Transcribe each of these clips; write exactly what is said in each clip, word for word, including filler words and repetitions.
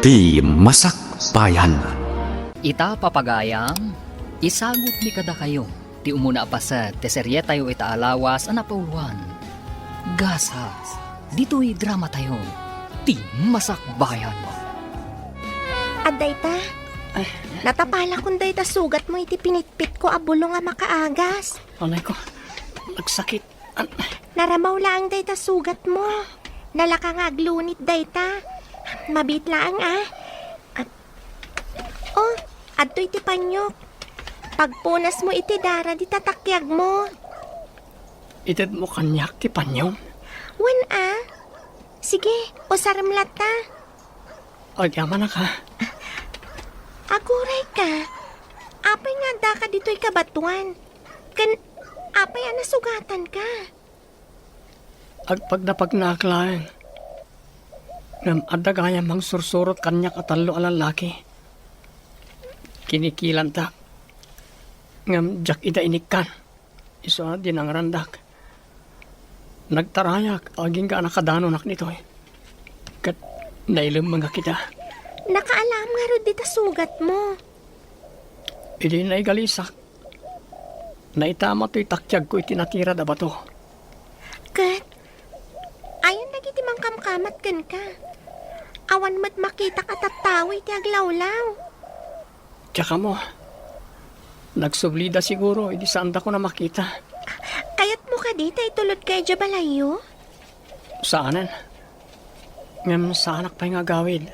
Ti Masakbayan. Ita, papagayam, isagutmi kadakayo ti umuna a paset ti serietayo ita a lawas a napauluan, Gasat. Ditoy dramatayo, Ti Masakbayan. Adda ita, natapalakon dayta sugatmo iti pinitpitko a bulong a makaagas. Anay ko, nagsakit. An- Naramaw laeng dayta sugatmo. Nalaka nga aglunit dayta. Mabiit laeng, a. Ah. Oh, adtoy ti panyok. Pagpunasmo iti dara dita takiagmo. Itedmo kaniak ti panyon? Wen, a. Sige, usarem latta. Agyamanak, a. Aguray ka. Apay nga addaka ditoy kabatuan? Ken apay a nasugatanka? Agpagnapagnaak laeng. Ngem adda gayam mangsursurot kaniak a tallo a lallaki. Kinikilantak. Ngem diak ida inikkan. Isu a dinangrandak. Nagtarayak agingga a nakadanonak ditoy. Ket nailemmengak ida. Nakaalam ngarud dita sugatmo. Idi naigalisak, naitama toy takiagko iti natirad a bato. Ket, ayan dagiti mangkamkamat kenka. Awan met makitak a tattao iti aglawlaw. Diak ammo. Nagsublida siguro idi saandakon a makita. Kayatmo kadi ta itulodka idiay balayyo? Saanen. Ngem saanak pay nga agawid.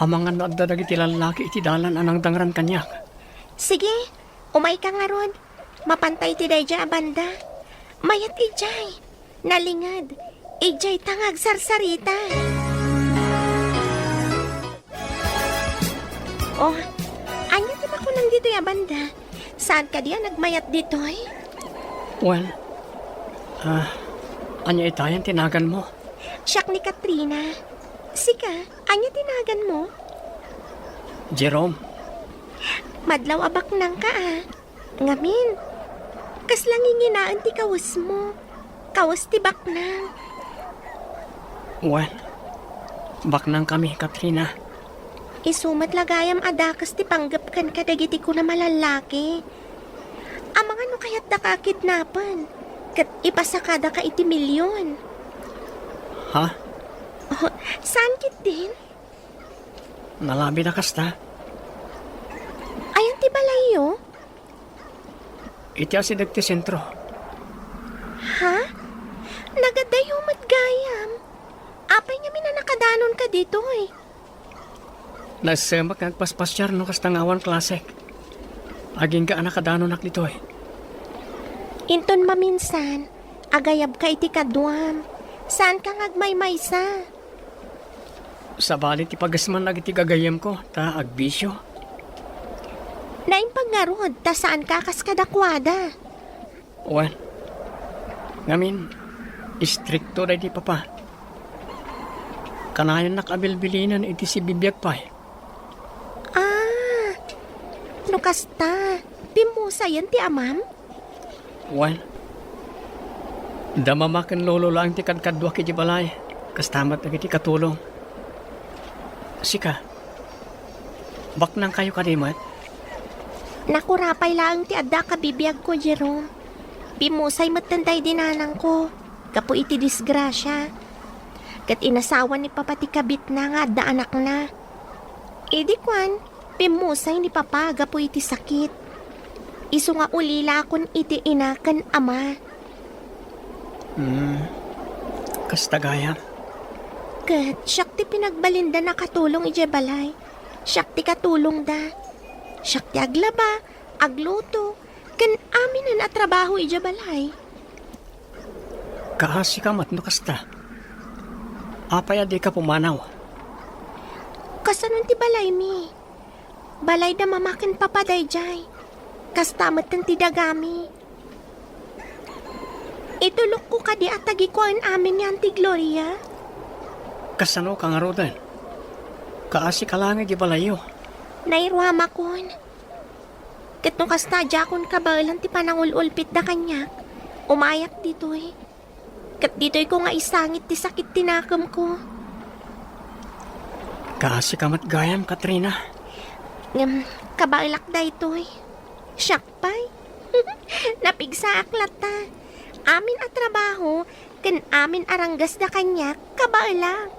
Amangan no adda dagiti lallaki iti dalan a nangdangran kaniak. Sige, umayka ngarud. Mapanta iti daydiay a banda. Mayat idiay. Nalinged. Idiay ta nga agsarsarita. Oh, ania ti makunam ditoy a banda? Saan kadi a nagmayat ditoy? Well, ah, ania itayan ti naganmo? Siak ni Katrina. Sika, ania ti naganmo? Jerome. Madlaw a baknangka, a. Ngamin, kasla nginginaen ti kawesmo. Kawes ti baknang. Wen, baknangkami, Katrina. Isu met la gayam a dakes ti panggepken kadagiti kunam a lallaki. Amangan no kayatdaka a kidnapen, ket ipasakadaka iti milyon. Ha? Oh, saan ketdin? Nalabida kasta. Ayan ti balayyo? Iti asideg ti sentro. Ha? Nagadayo met gayam. Apay ngamin a nakadanonka ditoy? Nasemak nga agpaspasiar no kasta nga awan klasek. Agingga a nakadanonak ditoy. Inton maminsan, agayabka iti kaduam. Saanka nga agmaymaysa. Sabali ti pagasman dagiti gagayyemko, ta agbisio. Naimbag ngarud, ta saanka a kas kadakuada. Wen. Ngamin, istrikto daydi papa. Kanayannak a bilbilinen iti sibibiag pay. Ah, no kasta, pimmusayen ti amam? Wen, da mama ken lolo laeng ti kadkaduak iti balay, kasta met dagiti katulong. Sika, baknangkayo kadi met? Nakurapay laeng ti adda a kabibiagko, Jerome. Pimmusay metten daydi nanangko gapu iti disgrasia. Ket inasawa ni papa ti kabitna nga adda anakna. Idi kuan, pimmusay ni papa gapu iti sakit. Isu nga ulilakon iti ina ken ama. Hmm. Kasta gayam. Ket siak ti pinagbalinda a katulong idiay balay. Siak ti katulongda. Siak ti aglaba, agluto, ken aminen a trabaho idiay balay. Kaasika met no kasta. Apay a dika pumanaw? Kasano ti balaymi? Balay da mama ken papa daydiay. Kasta metten ti dagami. Itulokko kadi a tagikuaen amin ni Auntie Gloria? Kasano ka ngaruden? Kaasika laeng iti balayyo. Nairuamakon. Ket no kasta, diakon kabaelan ti panangul-ulpitda kaniak, umayak ditoy. Ket ditoyko nga isangit ti sakit ti nakemko. Kaasi ka met gayam, Katrina. Ngem, kabaelak daytoy. Siak pay. Napigsaak latta. Amin a trabaho ken amin a ranggasda kaniak, kabaelak.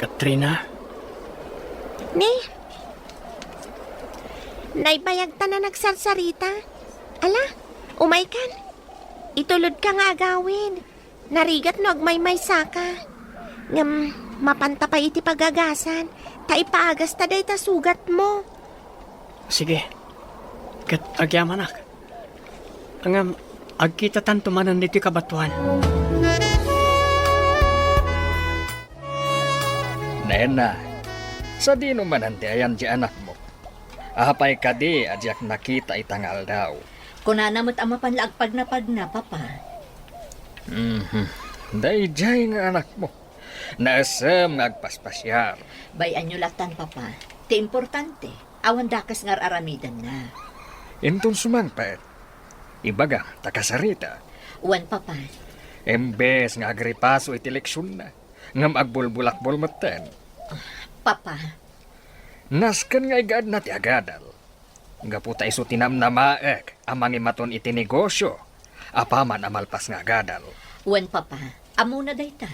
Katrina? Ne? Naibayagtan a nagsarsarita. Ala, umaykan. Itulodka nga agawid. Narigat no agmaymaysaka. Ngem, mapanta pay iti pagagasan, ta ipaagasta dayta sugatmo. Sige. Ket agyamanak. Ngem, agkitatanto manen ditoy kabatoan. Nena, sadino manen ti ayan ti anakmo? Apay kadi a diak nakita ita nga aldaw? Kunana met a mapan la agpagnapagna, Papa. Mhm. Daydiay nga anakmo. Naesem nga agpaspasiar. Bay-anyo lattan, Papa. Ti importante, awan dakes nga ar-aramidenna. Inton sumangpet, ibagam ta kasarita. Wen, Papa. Imbes nga agripaso iti leksionna, ngem agbulbulakbol metten. Papa. Nasken nga igaedna ti agadal. Gapu ta isu ti namnamaek a mangimaton iti negosio apaman a malpas nga agadal. Wen, Papa, ammona dayta.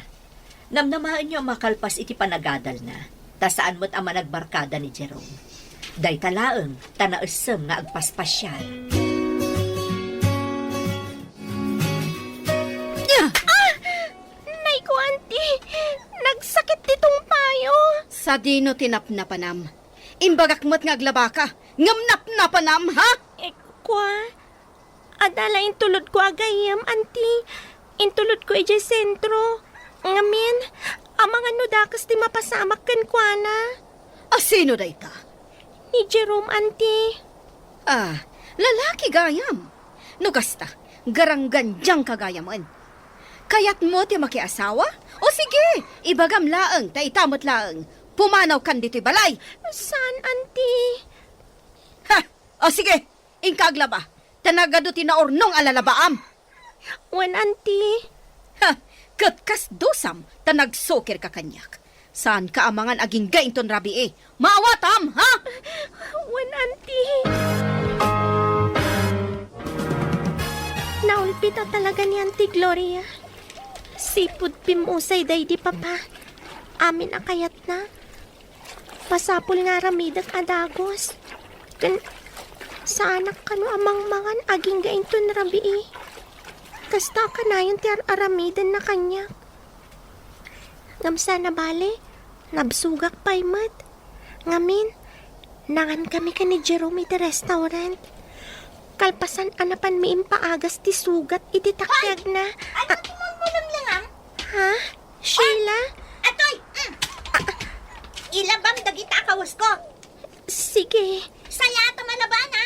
Namnamaenyo a makalpas iti panagadalna, ta saan met a managbarkada ni Jerome. Dayta laeng ta naesem nga agpaspasiar. Ah! Nay ko, Auntie, nagsakit ti tungpayo. Sadino ti napnapanam? Imbagak met nga aglabaka, ngem napnapanam, ha? Eh, kua, adda la intulodko a gayyem, Auntie. Intulodko idiay sentro. Ngamin, amangan no dakes ti mapasamak kenkuana. A sino dayta? Ni Jerome, Auntie. Ah, lalaki gayam. No kasta, garanggandiangka gayamen. Kayatmo ti makiasawa? O sige, ibagam laeng, ta ita met laeng. Pumanawkan ditoy balay. Saan, Auntie? Ha! O sige, inka aglaba, ta nagadu ti naurnong a lalabaam. Wen, Auntie. Ha! Ket kas dusam, ta nagsukirka kaniak. Saanka a mangan agingga inton rabii. Maawatam, ha? Wen, Auntie. Naulpit a talaga ni Auntie Gloria. Sipud pimmusay daydi Papa. Amin a kayatna. Masapul nga aramidek a dagus. Ken, saanak kano a mangmangan agingga inton rabii. Kasta a kanayon ti ar-aramidenna kaniak. Ngem saan a bale, nabsogak pay met. Ngamin, nangankami ken ni Jerome iti restaurant. Kalpasan a napanmi impaagas ti sugat iti takkiagna. Ay! Ano ti mumulonglangang? Ha? Sheila? Atoy! Mm. Ilabam dagita a kawesko. Sige. Sayaat a malabana.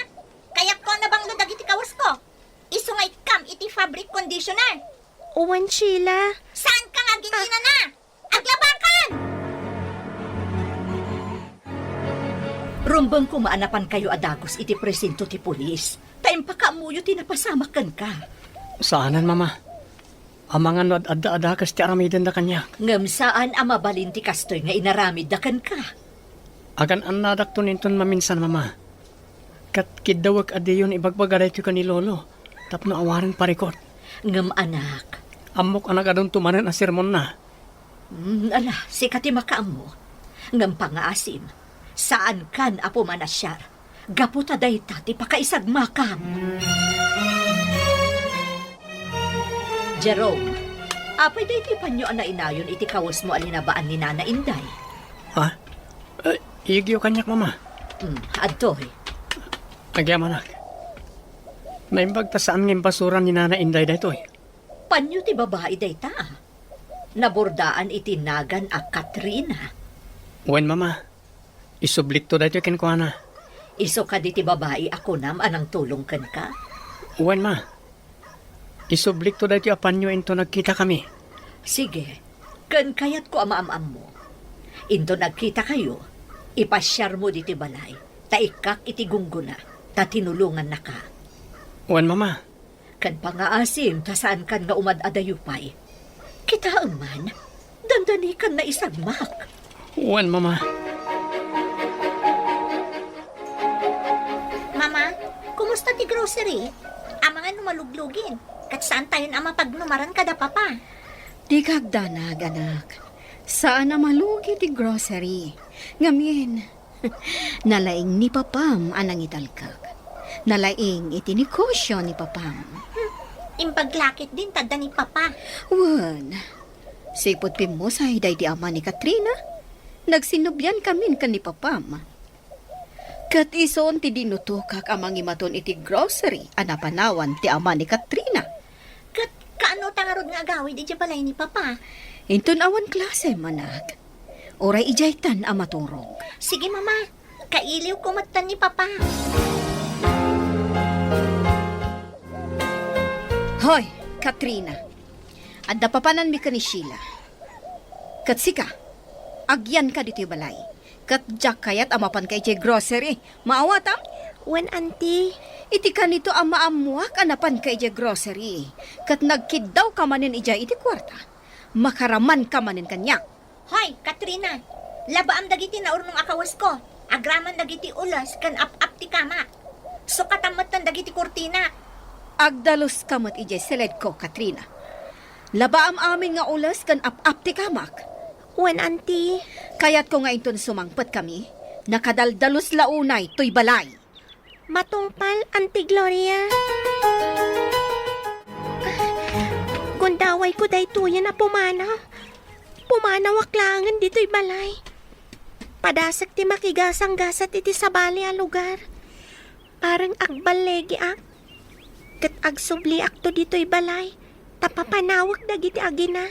Kayatko a nabanglo dagiti kawesko. Isu nga ikkam iti fabric conditioner. Wen, Sheila. Saanka nga agin-inana? Aglabakan! Rumbeng koma a napankayo a dagus iti presinto ti pulis, ta impakaammoyo ti napasamak kenka. Saanen, Mama. Amangan no ad-adda a dakes ti aramidenda kaniak. Ngem saan a mabalin ti kastoy nga inaramidda kenka. Agan-annadakton inton maminsan, Mama. Ket kiddawek a diyon ibagbaga daytoy ken ni Lolo tapno awanen parikut. Ngem, anak. Ammok a nagadunto manen a sermonna. Mm, ala, sika ti makaammo. Ngem pangngaasim, saankan a pumanasiar gapu ta dayta ti pakaisagmakam. Jerome, apay daytoy panyo a nainayon iti kawesmo a linabaan ni Nana Inday? Ha? Eh, iyegyo kaniak, Mama. Mm, adtoy. Agyamanak. Naimbag ta saan nga imbasura ni Nana Inday daytoy. Panyo ti babai dayta, a. Nabordaan iti nagan a Katrina. Wen, Mama. Isublikto daytoy kenkuana. Isu kadi ti babai a kunam a nangtulong kenka? Wen, Ma. Isublikto daytoy a panyo inton nagkitakami. Sige. Ken kayatko a maam-ammo. Inton nagkitakayo, ipasiarmo ditoy balay, ta ikkak iti gunggona, ta tinulongannaka. Wen, Mama. Ken pangngaasim ta saankan nga umad-adayo pay. Kitaem man, dandanikan naisagmak. Wen, Mama. Mama, kumusta ti grocery? Amangan no maluglugin, ket saantayon a mapagnumaran kada Papa. Dika agdanag, anak. Saan a malugi ti grocery. Ngamin, nalaing ni Papam a nangitalkak. Nalaing iti negosio ni Papam. Hmm, imbag laketdin ti adda ni Papa. Wen, sipud pimmusay daydi ama ni Katrina, nagsinnubiankamin ken ni Papam. Ket isun ti dinutokak a mangimaton iti grocery a napanawan ti ama ni Katrina. Ket kaano ta ngarud nga agawid idiay balay ni Papa? Inton awan klasem, anak. Uray idiaytan a maturog. Sige, Mama. Kailiwko metten ni Papa. Hoy, Katrina. Adda papananmi ken ni Sheila. Ket sika, agyanka ditoy balay. Ket diak kayat a mapanka idiay grocery. Maawatam? Wen, Auntie. Iti kanito a maammoak a napanka idiay grocery, ket nagkiddawka manen idiay iti kuarta, makaramanka manen kaniak. Hoy, Katrina! Labaam dagiti naurnong a kawesko. Agraman dagiti ules ken ap-ap ti kamak. Sukatam metten dagiti kurtina. Agdaluska met idiay siledko, Katrina. Labaam amin nga ules ken ap-ap ti kamak. Wen, Auntie. Kayatko nga inton sumangpetkami, nakadaldalus la unay toy balay. Matungpal, Auntie Gloria. Gundawayko daytoyen a pumanaw. Pumanawak laengen ditoy balay. Padasek ti makigasanggasat iti sabali a lugar. Areng agballegiak, ket agsubliakto ditoy balay, ta papanawek dagiti agina.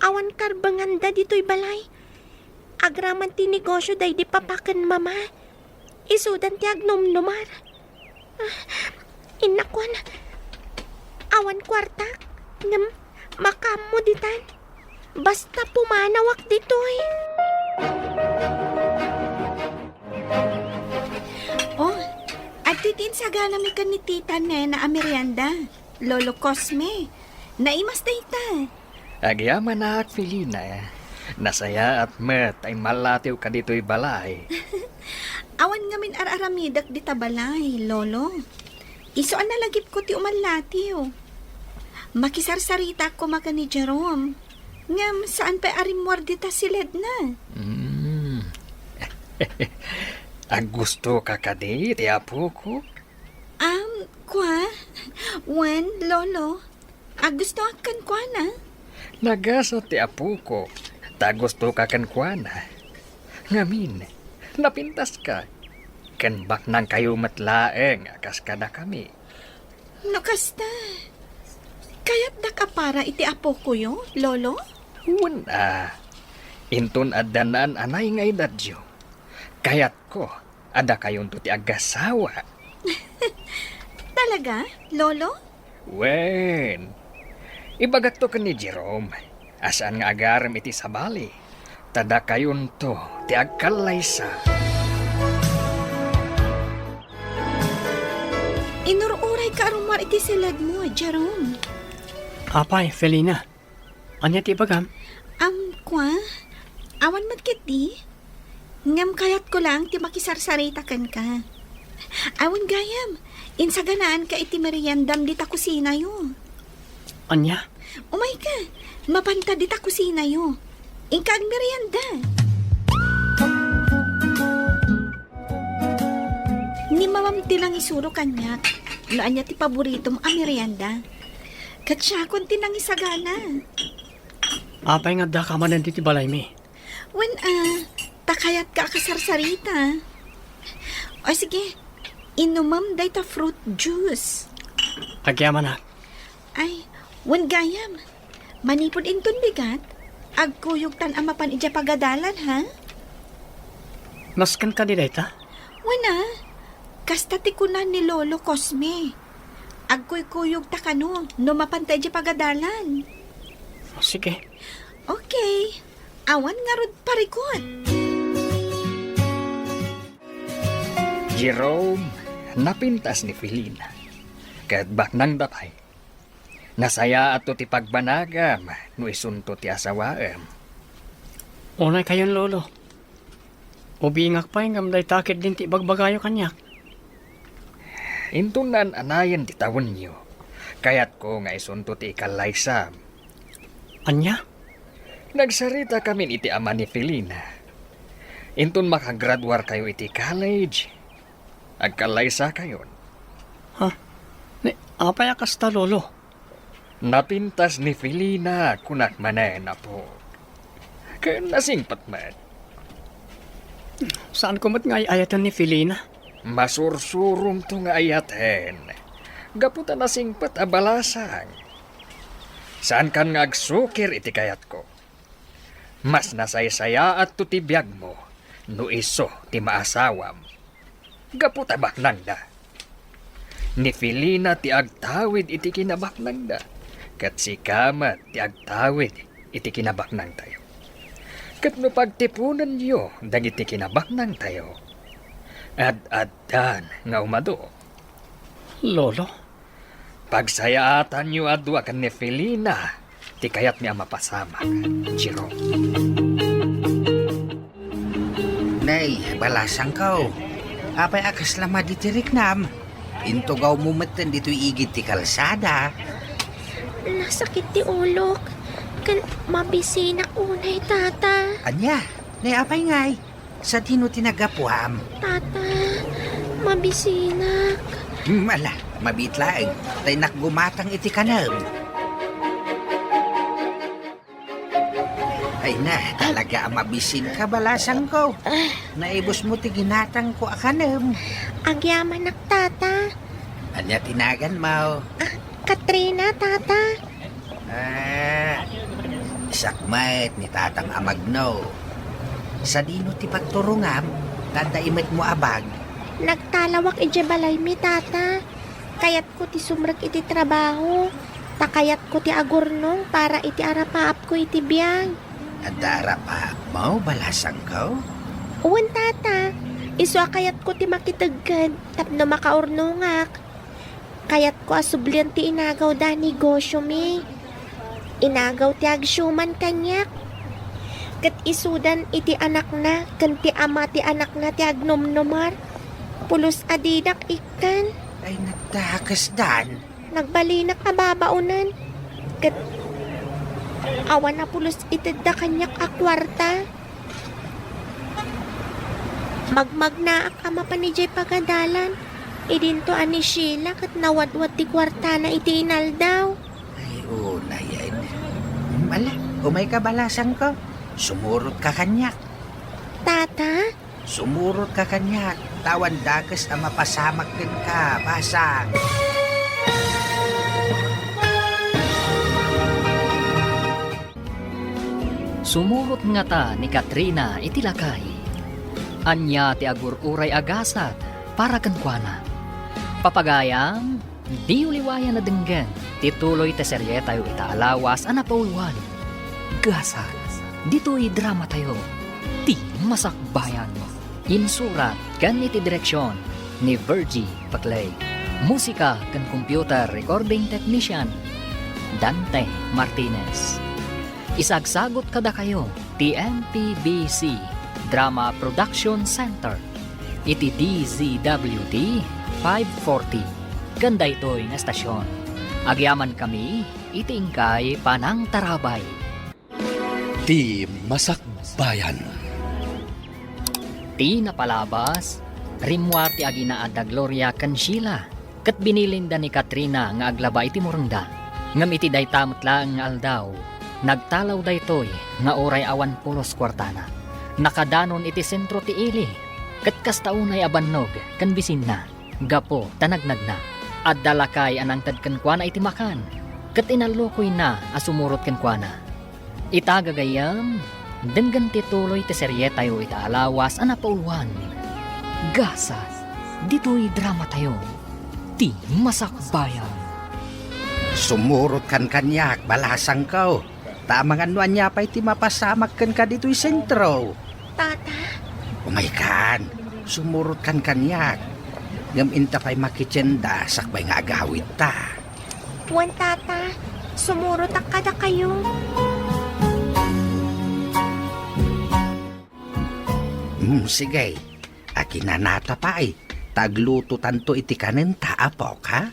Awan karbenganda ditoy balay. Agraman ti negosio daydi papa ken mama. Isudan ti agnumnumar. Ah, innakuan. Awan kuartak, ngem makaammo ditan. Basta pumanawak ditoy. Oh, adtoy ti insaganami ken ni Tita Nena a merienda, Lolo Cosme. Naimas dayta. Agyamanak, Felina. Nasayaat met a immallatiwka ditoy balay. Awan ngamin ar-aramidek dita balay, Lolo. Isu a nalagipko ti umallatiw. Makisarsaritaak koma ken ni Jerome. Ngem saan pay a rimmuar dita siledna. Mm. Aggustoka kadi ti apoko? Am, kua? Wen, Lolo. Aggustoak kenkuana. Nagasat ti apoko, ta aggustoka kenkuana. Ngamin, napintaska. Ken baknangkayo met laeng a kas kadakami. No kasta, kayatdak a para iti apokoyo, Lolo? Wen a, inton adda naan-anay nga edadyo, kayatko a dakayonto ti agasawa. Talaga, Lolo? Wen, ibagakto ken ni Jerome a saan nga agarem iti sabali, ta dakayonto ti agkallaysa. Inur-urayka a rummuar iti siledmo, Jerome. Apay, Felina. Ania ti ibagam? Am, kua? Awan met ketdi. Ngem kayatko laeng ti makisarsarita kenka. Awan gayam, insaganaanka iti meriendam dita kusinayo. Ania? Umayka, mapanta dita kusinayo. Inka agmerienda. Ni mamam ti nangisuro kaniak no ania ti paboritom a merienda. Ket siakon ti nangisagana. Apay nga addaka manen ditoy balaymi? Wen a, ta kayatka a kasarsarita. O sige, inumem dayta fruit juice. Agyamanak. Ay, wen gayam. Manipud inton bigat, agkuyogtan a mapan idiay pagadalan, ha? Nasken kadi dayta? Wen a, kasta ti kuna ni Lolo Cosme. Agkuykuyogta kano no mapanta idiay pagadalan. O, sige. Okay. Awan ngarud parikut. Jerome, napintas ni Felina. Ket baknangda pay. Nasayaatto ti pagbanagam no isunto ti asawaem. Unay kayon, Lolo. Ubingak pay ngem dayta ketdin ti ibagbagayo kaniak. Inton naan-anayen ti tawenyo, kayatko nga isunto ti ikallaysam. Ania? Nagsarita kamin iti ama ni Felina. Inton makagraduarkayo iti college, agkallaysakayon. Ha? Ni, apay a kasta, Lolo? Napintas ni Felina, kunak manen, apo. Ken nasingpet met. Saanko met nga ay-ayaten ni Felina? Masursurongto nga ayaten. Gapu ta nasingpet a balasang. Saankan nga agsukir iti kayatko. Mas nasaysayaatto ti biagmo no isu ti maasawam. Gapu ta baknangda. Ni Felina ti agtawid iti kinabaknangda, ket sika met ti agtawid iti kinabaknangtayo. Ket no pagtiponenyo dagiti kinabaknangtayo, ad-addan nga umado. Lolo? Pagsayaatanyo a dua ken ni Felina ti kayatmi a mapasamak, Jerome. Nay, balasangko, apay a kasla madi ti riknam? Intugawmo metten ditoy igid ti kalsada. Nasakit ti ulok, ken mabisinak unay, Tata. Ania? Nay, apay ngay? Sadino ti naggapuam? Tata, mabisinak. Hmm, ala, mabiit laeng. Tay nakgumatang iti kanem. Ay na, talaga a mabisinka, balasangko. Naibusmo ti ginatangko a kanem. Agyamanak, Tata. Ania ti naganmo? Ah, Katrina, Tata. Ah, siak met ni Tatang a magno. Sadino ti pagturongam? Tanda imetmo a bag. Nagtalawak idiay balaymi, Tata. Kayatko ti sumrek iti trabaho. Ta kayatko ti agurnong para iti arapaapko iti biag. Adda arapaapmo, balasangko? Wen, Tata. Isu a kayatko ti makitegged tapno makaurnongak. Kayatko a sublian ti inagawda a negosyomi. Inagaw ti agsiuman kaniak. Ket isudan iti anakna ken ti ama ti anakna ti agnumnumar. Pulos a didak ikkan. Ay, nagdakesdan. Nagbalinak a babaonen. Ket awan a pulos itedda kaniak a kuarta. Magmagnaak a mapan idiay pagadalan. Idinto a ni Sheila ket nawadwad ti kuartana iti inaldaw. Ay, unay, ay. Ala, umayka, balasangko. Sumurotka kaniak. Tata? Sumurotka kaniak, ta awan dakes a mapasamak kenka, basang. Sumurot ngata ni Katrina iti lakay. Ania ti agur-uray a gasat para kenkuana? Papagayam, diyo liwayan a denggen ti tuloy ti serietayo ita a lawas a napauluan, Gasat. Ditoy dramatayo, Ti Masakbayan. Insurat ken iti direksion ni Virgie Paclay. Musika ken computer recording technician, Dante Martinez. Isagsagut kadakayo ti M P B C Drama Production Center iti D Z W T five forty ken daytoy nga estasion. Agyamankami iti inkay panangtarabay. Ti Masakbayan. Ti napalabas, rimmuar ti aginaad da Gloria ken Sheila, ket binilinda ni Katrina nga aglaba iti murengda. Ngem iti dayta met laeng nga aldaw, nagtalaw daytoy nga uray awan pulos kuartana. Nakadanon iti sentro ti ili, ket kasta unay a bannog ken bisinna. Gapu ta nagnagna, adda lakay a nangted kenkuana iti makan, ket inallukoyna a sumurot kenkuana. Ita gagayyem, denggen ti tuloy ti serietayo ita a lawas a napauluan, Gasat. Ditoy dramatayo, Ti Masakbayan. Sumurotkan kaniak, balasangko. Ta amangan no ania pay ti mapasamak kenka ditoy sentro. Tata? Umaykan, sumurotkan kaniak. Ngem inta pay makitienda sakbay nga agawidta. Wen, Tata, sumurotak kadakayo. Hmm, sige. Aginanata pay, ta aglutotanto iti kanenta, Apok, ha?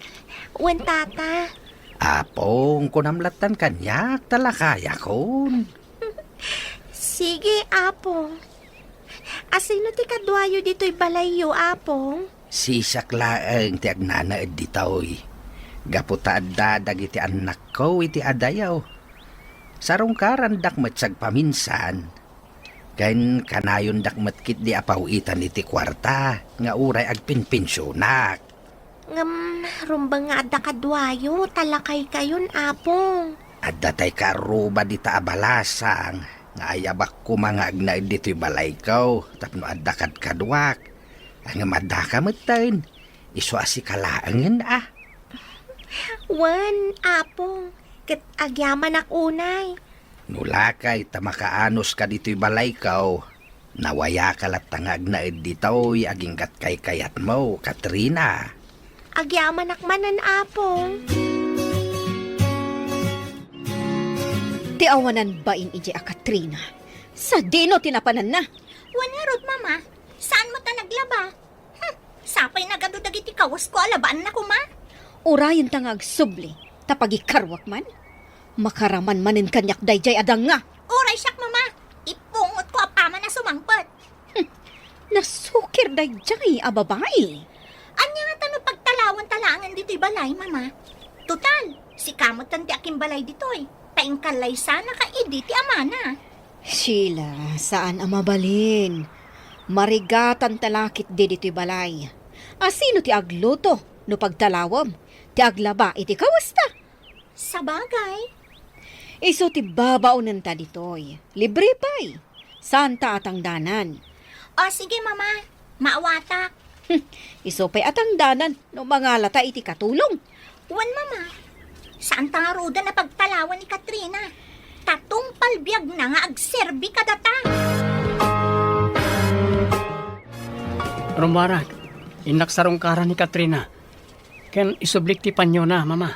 Wen, Tata. Apong, kunam lattan kaniak, ta lakayakon. Sige, Apong. Asino ti kaduayo ditoy balayyo, Apong? Siak laeng ti agnanaed ditoy. Gapu ta adda dagiti annakko iti adayo. Sarungkarandak met sagpaminsan. Ken kanayondak met ketdi a paw-itan iti kuarta nga uray agpinpensionak. Ngem rumbeng nga adda kaduayo, ta lakaykayon, Apong. Adda tay kaarruba dita a balasang nga ayabak koma nga agnaed ditoy balayko tapno adda kadkaduak. Ngem addaka metten, isu a sika laengen a. Wen, Apong, ket agyamanak unay. No lakay ta makaanus ka ditoy balayko, nawayaka latta nga agnaed ditoy aginggat kaykayatmo, Katrina. Agyamanak manen, Apong. Ti awanan bain idiay a Katrina. Sadino ti napananna? Wen ngarud, Mama. Saan met a naglaba? Hmm, sapay nagadu dagiti kawasko a labaanna koma. Urayenta nga agsubli, ta pagikaruak man. Makaraman manen kaniak daydiay a danga. Uray siak, Mama. Ipungotko apaman a sumangpet. Hmm, nasukir daydiay a babai. Ania ngata no pagtalawanta laengen ditoy balay, Mama? Total, sika metten ti akimbalay ditoy. Ta inkallaysanaka idi ti amana. Sheila, saan a mabalin. Marigatanta la ketdi ditoy balay. Asino ti agluto no pagtalawem? Ti aglaba iti kawasta? Sabagay. Isu ti babaonenta ditoy. Libre pay. Saanta a tangdanan. O, sige, Mama. Maawatak. Hmm, isu pay a tangdanan no mangalata iti katulong. Wen, Mama. Saanta ngaruden a pagtalawan ni Katrina. Ta tungpal biagna nga agserbi kadata. Rumbeng, innak sarungkaran ni Katrina. Ken isublik ti panyona, Mama.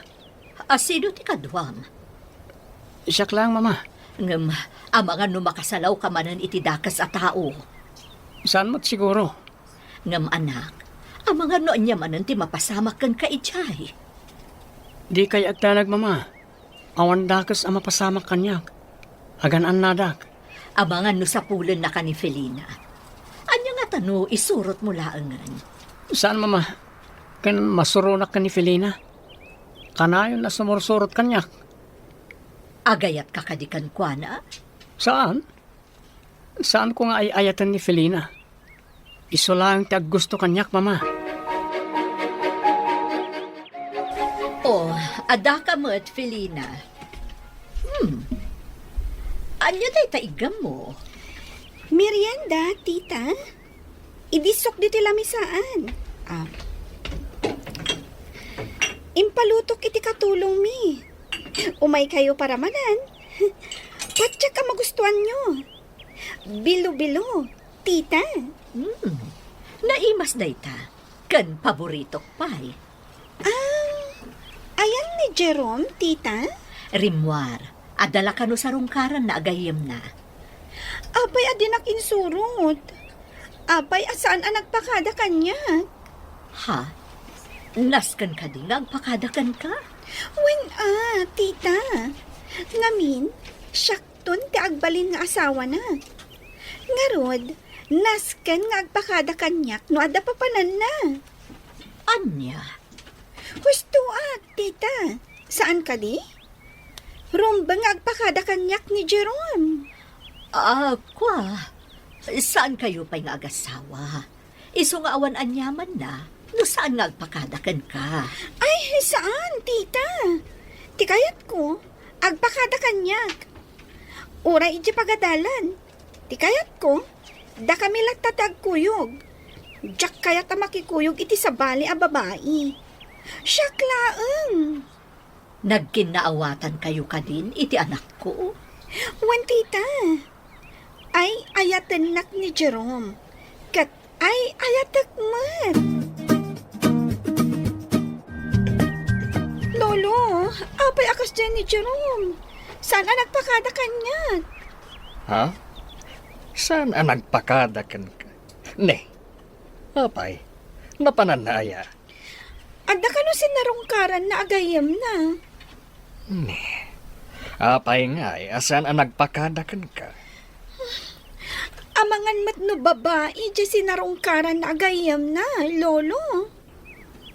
Asino ti kaduam? Siak laeng, Mama. Ngem, amangan no makasalawka manen iti dakes a tao. Saan met siguro. Ngem, anak, amangan no ania manen ti mapasamak kenka idiay. Dikay agdanag, Mama. Awan dakes a mapasamak kaniak. Agan-annadak. Amangan no sapulennaka ni Felina. Ania ngata no isurotmo laengen? Saan, Mama. Ken masuronak ken ni Felina. Kanayon a sumursurot kaniak. Agayatka kadi kenkuana? Saan. Saanko nga ay-ayaten ni Felina. Isu laeng ti aggusto kaniak, Mama. O, addaka met, Felina. Hmm. Ania dayta iggammo? Merienda, tita. Idi sok ditoy lamisaan. Ah. Impalutok iti katulongmi. Umaykayo paramanan. Patiek a magustuanyo. Bilo-bilo, tita. Hmm. Naimas dayta. Ken paboritok pay. Ah, ayan ni Jerome, tita? Rimmuar, adda la kano sarungkaranna a gayyemna. Apay a dinak insurot? Apay a saan a nagpakada kaniak? Ha? Nasken kadi nga agpakada kenka? Wen a, tita. Ngamin, siakton ti agbalin nga asawana. Ngarud, nasken nga agpakada kaniak no adda papananna. Ania? Husto a, tita. Saan kadi? Rumbeng nga agpakada kaniak ni Jerome. Ah, kua. Saan kayo pay nga agasawa? Isu nga awan aniamanna, no saan nga agpakada kenka. Ay, saan, tita. Ti kayatko, agpakada kaniak. Uray idiay pagadalan. Ti kayatko, dakami latta ti agkuyog. Diak kayat a makikuyog iti sabali a babai. Siak laeng. Nagkinnaawatan kayo kadin iti anakko? Wen, tita. Ay-ayatennak ni Jerome. Ket ay-ayatek met. Lolo, apay a kasdiay ni Jerome? Saan a nagpakada kaniak? Ha? Saan a nagpakada kenka? Ne, apay, napananna aya? Adda kano sinarungkaranna a gayyemna? Ne, apay ngay a saan a nagpakada kenka? Amangan met no babai diay sinarungkaranna a gayyemna, Lolo.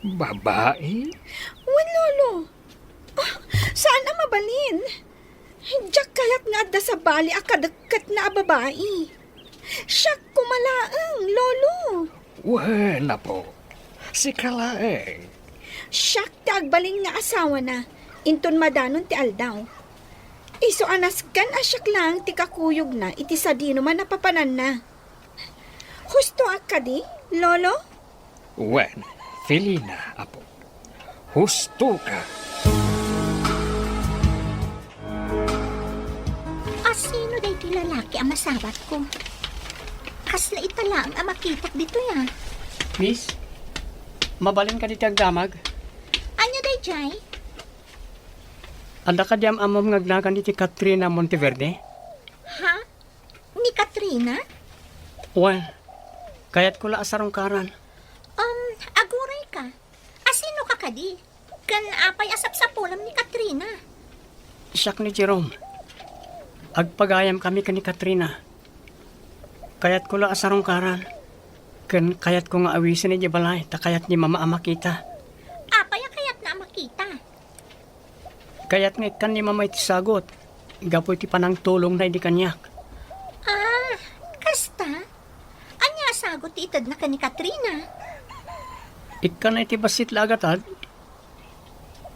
Babai? Wen, Lolo. Ah, saan a mabalin. Diak kayat nga adda sabali a kadekketna a babai. Siak koma laeng, Lolo. Wen, apo. Sika laeng. Siak ti agbalin nga asawana, inton madanon ti aldaw. Isu a nasken a siak laeng ti kakuyogna iti sadino man a papananna. Hustoak kadi, Lolo? Wen, Felina, apo. Hustoka. Asino daytoy lalaki a masabatko? Kasla ita laeng a makitak ditoy, a. Miss, mabalin kadi ti agdamag? Ania daydiay? Adda kadi am-ammom nga agnagan iti Katrina Monteverde? Ha? Ni Katrina? Wen, kayatko la a sarungkaran. Um, aguray ka. Asino ka kadi? Ken apay a sapsapulam ni Katrina? Siak ni Jerome. Agpagayam kami ken ni Katrina. Kayatko la a sarungkaran. Ken kayatko nga awisen idiay balay ta kayat ni Mama a makita. Apay a kayatna a makita? Kayat nga ikkan ni Mama iti sagot gapu iti panangtulongna idi kaniak. Ah, kasta? Ania a sagot ti itedna ken ni Katrina? Ikkanna iti bassit la a gatad.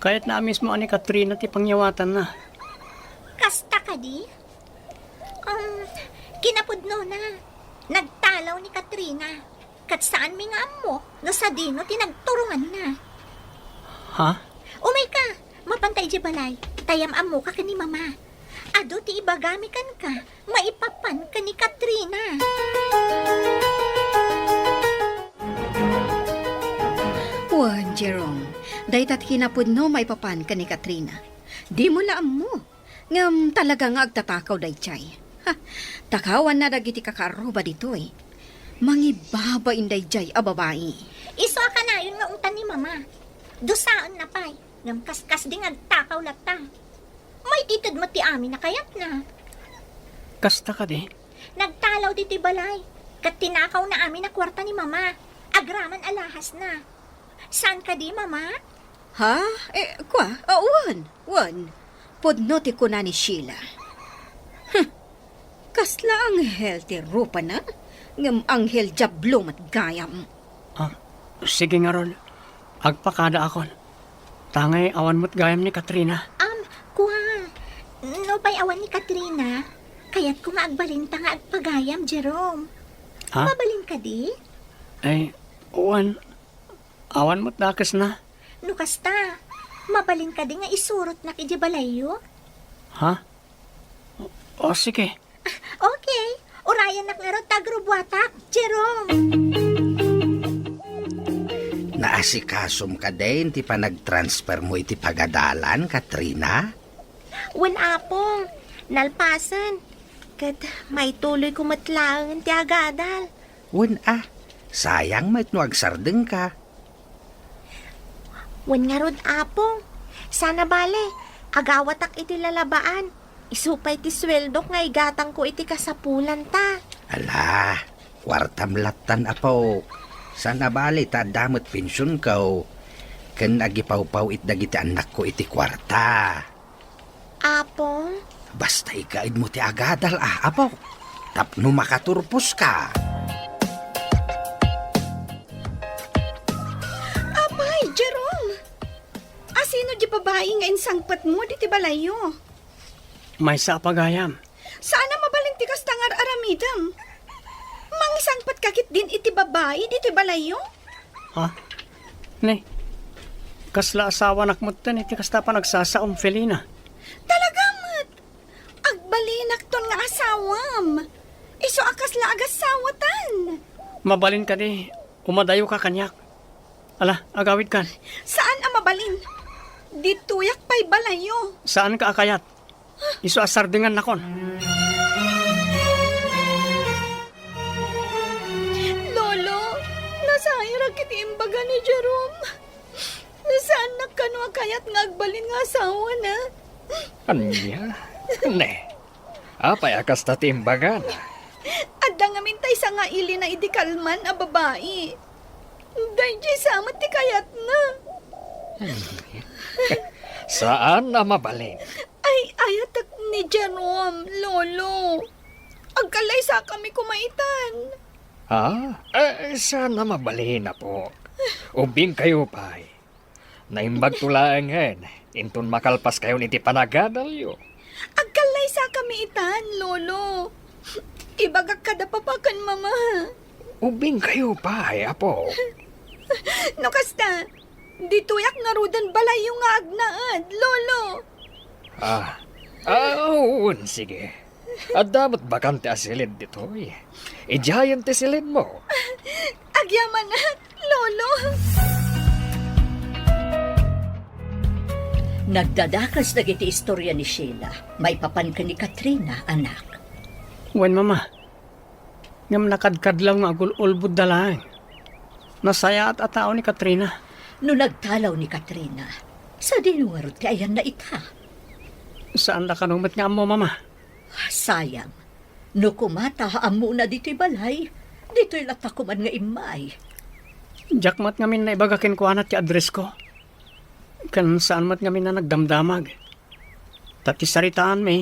Kayatna a mismo a ni Katrina ti pangyawatanna. Kasta kadi? Um, kinapudnona, nagtalaw ni Katrina. Ket saanmi nga ammo no sadino ti nagturonganna. Ha? Umayka, mapanta idiay balay, ta yam-ammoka ken ni Mama. Adu ti ibagami kenka maipapan ken ni Katrina. Wen, Jerome, dayta ti kinapudno maipapan ken ni Katrina. Dimo la ammo. Ngem talaga nga agtatakaw daydiay. Ha, takawanna dagiti kakaarruba ditoy. Mangibabain daydiay a babai. Isu a kanayon nga ungtan ni Mama. Dusaenna pay, ngem kaskasdi nga agtakaw latta. Maitited met ti amin a kayatna. Kasta kadi? Nagtalaw ditoy balay, ket tinakawna amin a kuarta ni Mama, agraman a lahasna. Saan kadi, Mama? Ha? Eh, kua? Ah, wen, wen. Pudno ti kuna ni Sheila. Huh. Kasla anghel ti rupana, ngem anghel diablo met gayam. Ah, sige ngarud. Agpakadaakon. Tangay awan met gayam ni Katrina. Am, kua. No pay awan ni Katrina, kayatko nga agbalinta nga agpagayam, Jerome. Ha? Mabalin kadi? Ay, wen. Awan met dakesna. No kasta, mabalin kadi nga isurotnak idiay balayyo? Ha? O, sige. Okay. Urayannak ngarud ta agrubuatak, Jerome. Naasikasom kadin ti panagtransfermo iti pagadalan, Katrina? Wen, Apong. Nalpasen. Ket maituloyko met laeng ti agadal. Wen a, sayang met no agsardengka. Wen ngarud, Apong, saan a bale, agawatak iti lalabaan. Isu pay ti sueldok nga igatangko iti kasapulanta. Ala, kuartam lattan, apo. Saan a bale ta adda met pensionko, ken agipawpaw-it dagiti annakko iti kuarta. Apong? Basta igaedmo ti agadal, a, apo. Tapno makaturposka. Apay, Jerome! Asino di babai nga insangpetmo diti balayyo? Maysa a pagayam. Saan a mabalin ti kasta nga ar-aramidem? Mangisangpetka ketdin iti babai ditoy balayyo? Ha? Ne, kasla asawanak metten iti kasta a panagsasaom, Felina. Talaga met! Agbalinakton nga asawam. Isu a kasla agasawatan. Mabalin kadi, umadayoka kaniak. Ala, agawidkan. Saan a mabalin. Ditoyak pay balayyo. Saanka a kayat. Isu a sardengannakon. Ni Jerome, saannak kano a kayat nga agbalin nga asawana. Ania? Ne, apay a kasta ti imbagana? Adda ngamin ta isa nga ilina idi kalman a babai. Daydiay sa met ti kayatna. Saan a mabalin. Ay, ayatek ni Jerome, Lolo. Agkallaysakami koma itan. Ha? Eh, saan a mabalin, apo. Ubingkayo pay. Naimbagto laengen, inton makalpaskayon iti panagadalyo. Agkallaysakami itan, Lolo. Ibagak kada papa ken mama. Ubingkayo pay, apo. No kasta, ditoyak ngaruden balayyo nga agnaed, Lolo. Ah, ah, wen, sige. Adda met bakante a silid ditoy. Idiayen ti silidmo. Agyamanak, Lolo. Nagdadakes dagiti istorya ni Sheila maipapan ken ni Katrina, anak. Wen, Mama. Ngem nakadkadlaw nga agul-ulbodda laeng. Nasayaat a tao ni Katrina. No nagtalaw ni Katrina, sadino ngarud ti ayanna ita? Saanda kano met nga ammo, Mama. Sayang. No koma ta ammona ditoy balay, ditoy latta koman nga immay. Diak met ngamin naibaga kenkuana ti addressko. Ken saan met ngamin a nagdamdamag. Ta ti saritaanmi,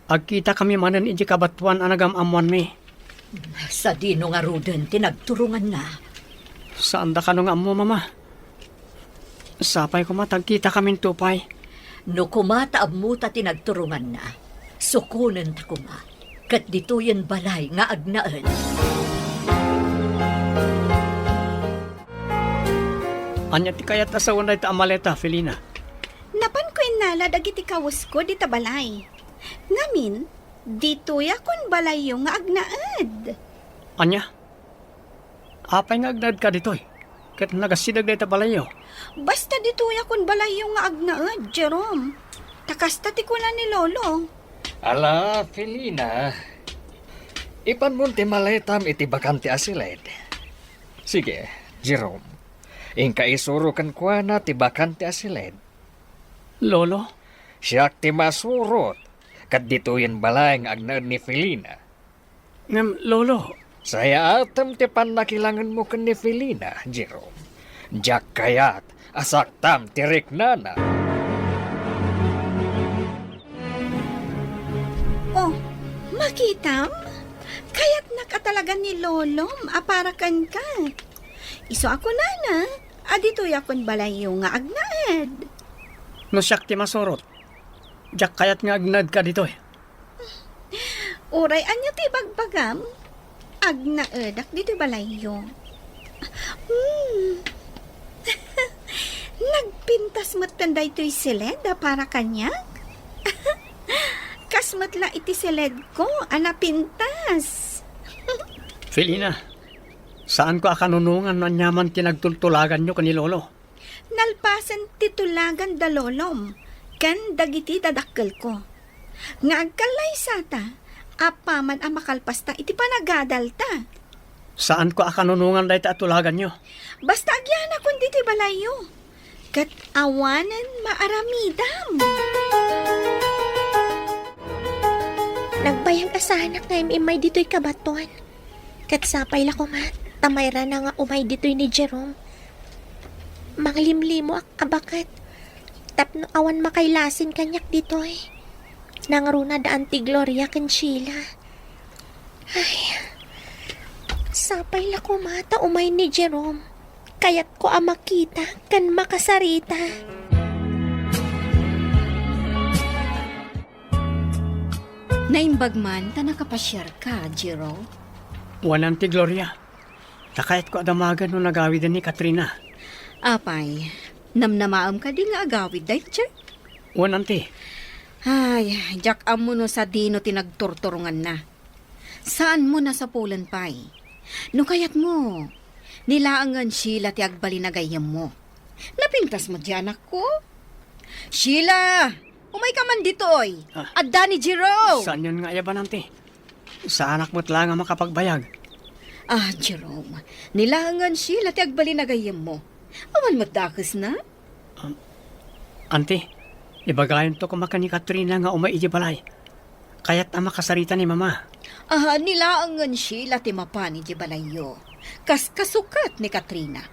agkitakami manen idiay kabatoan a nagam-ammoanmi. Sadino ngaruden ti nagturonganna? Saanda kano nga ammo, Mama. Sapay koma ta agkitakaminto pay. No koma ta ammota ti nagturonganna, sukonenta koma, ket ditoyen balay nga agnaed. Ania ti kayat a sawen dayta a maleta, Felina? Napanko innala dagiti kawesko dita balay. Ngamin, ditoyakon balayyo nga agnaed. Ania? Apay nga agnaedka ditoy? Ket nagasideg dayta balayyo? Basta ditoyakon balayyo nga agnaed, Jerome. Ta kasta ti kuna ni Lolo. Ala, Felina. Ipanmon ti maletam iti bakante a siled. Sige, Jerome. Inka isuro kenkuana ti bakante a siled. Lolo? Siak ti masurot, ket ditoyen balay nga agnaed ni Felina. Ngem, Lolo. Sayaatem ti pannakilangenmo ken ni Felina, Jerome. Diak kayat a saktam ti riknana. Oh, makitam? Kayatnak a talaga ni Lolom a para kenka. Isu a kunana, a ditoyakon balayyo nga agnaed. No siak ti masurot, diak kayat nga agnaedka ditoy. Uray ania ti ibagbagam, agnaedak ditoy balayyo. Hmm. Nagpintas metten daytoy siled a para kaniak. Kas met la iti siledko a napintas. Felina, saanko a kanunongan no aniaman ti nagtultulaganyo ken ni Lolo. Nalpasen ti tulagan da Lolom ken dagiti dadakkelko nga agkallaysata apaman a makalpasta iti panagadalta. Saanko a kanunongan dayta a tulaganyo. Basta agyanakon ditoy balayyo, ket awanen maaramidam. Nagbayag a saanak nga im-immay ditoy kabatoan. Ket sapay la koma ta mairana nga umay ditoy ni Jerome. Manglimlimoak a baket tapno awan makailasin kaniak ditoy. Nangruna da Auntie Gloria ken Sheila. Ay, sapay la koma ta umay ni Jerome. Kayatko a makita ken makasarita. Naimbag man ta nakapasiarka, Jiro. Wen, Auntie Gloria. Ta kayatko a damagen no nagawiden ni Katrina. Apay, namnamaem kadi nga agawid daytoy? Wen, Auntie. Ay, diak ammo no sadino ti nagturturonganna. Saanmo nasapulen pay. No kayatmo, ni laengen Sheila ti agbalin a gayyemmo. Napintasmo diay anakko? Sheila! Umayka man ditoy! Ah. Adda ni Jiro! Saanyon nga ayaban, Auntie? Saanak met laeng a makapagbayag. Ah, Jerome, ni laengen Sheila ti agbalin a gayyemmo. Awan met dakesna? Auntie, ibagayonto koma ken ni Katrina nga umay idiay balay. Kayat a makasarita ni Mama. Ah, ni laengen Sheila ti mapan idiay balayyo. Kas kasukat ni Katrina.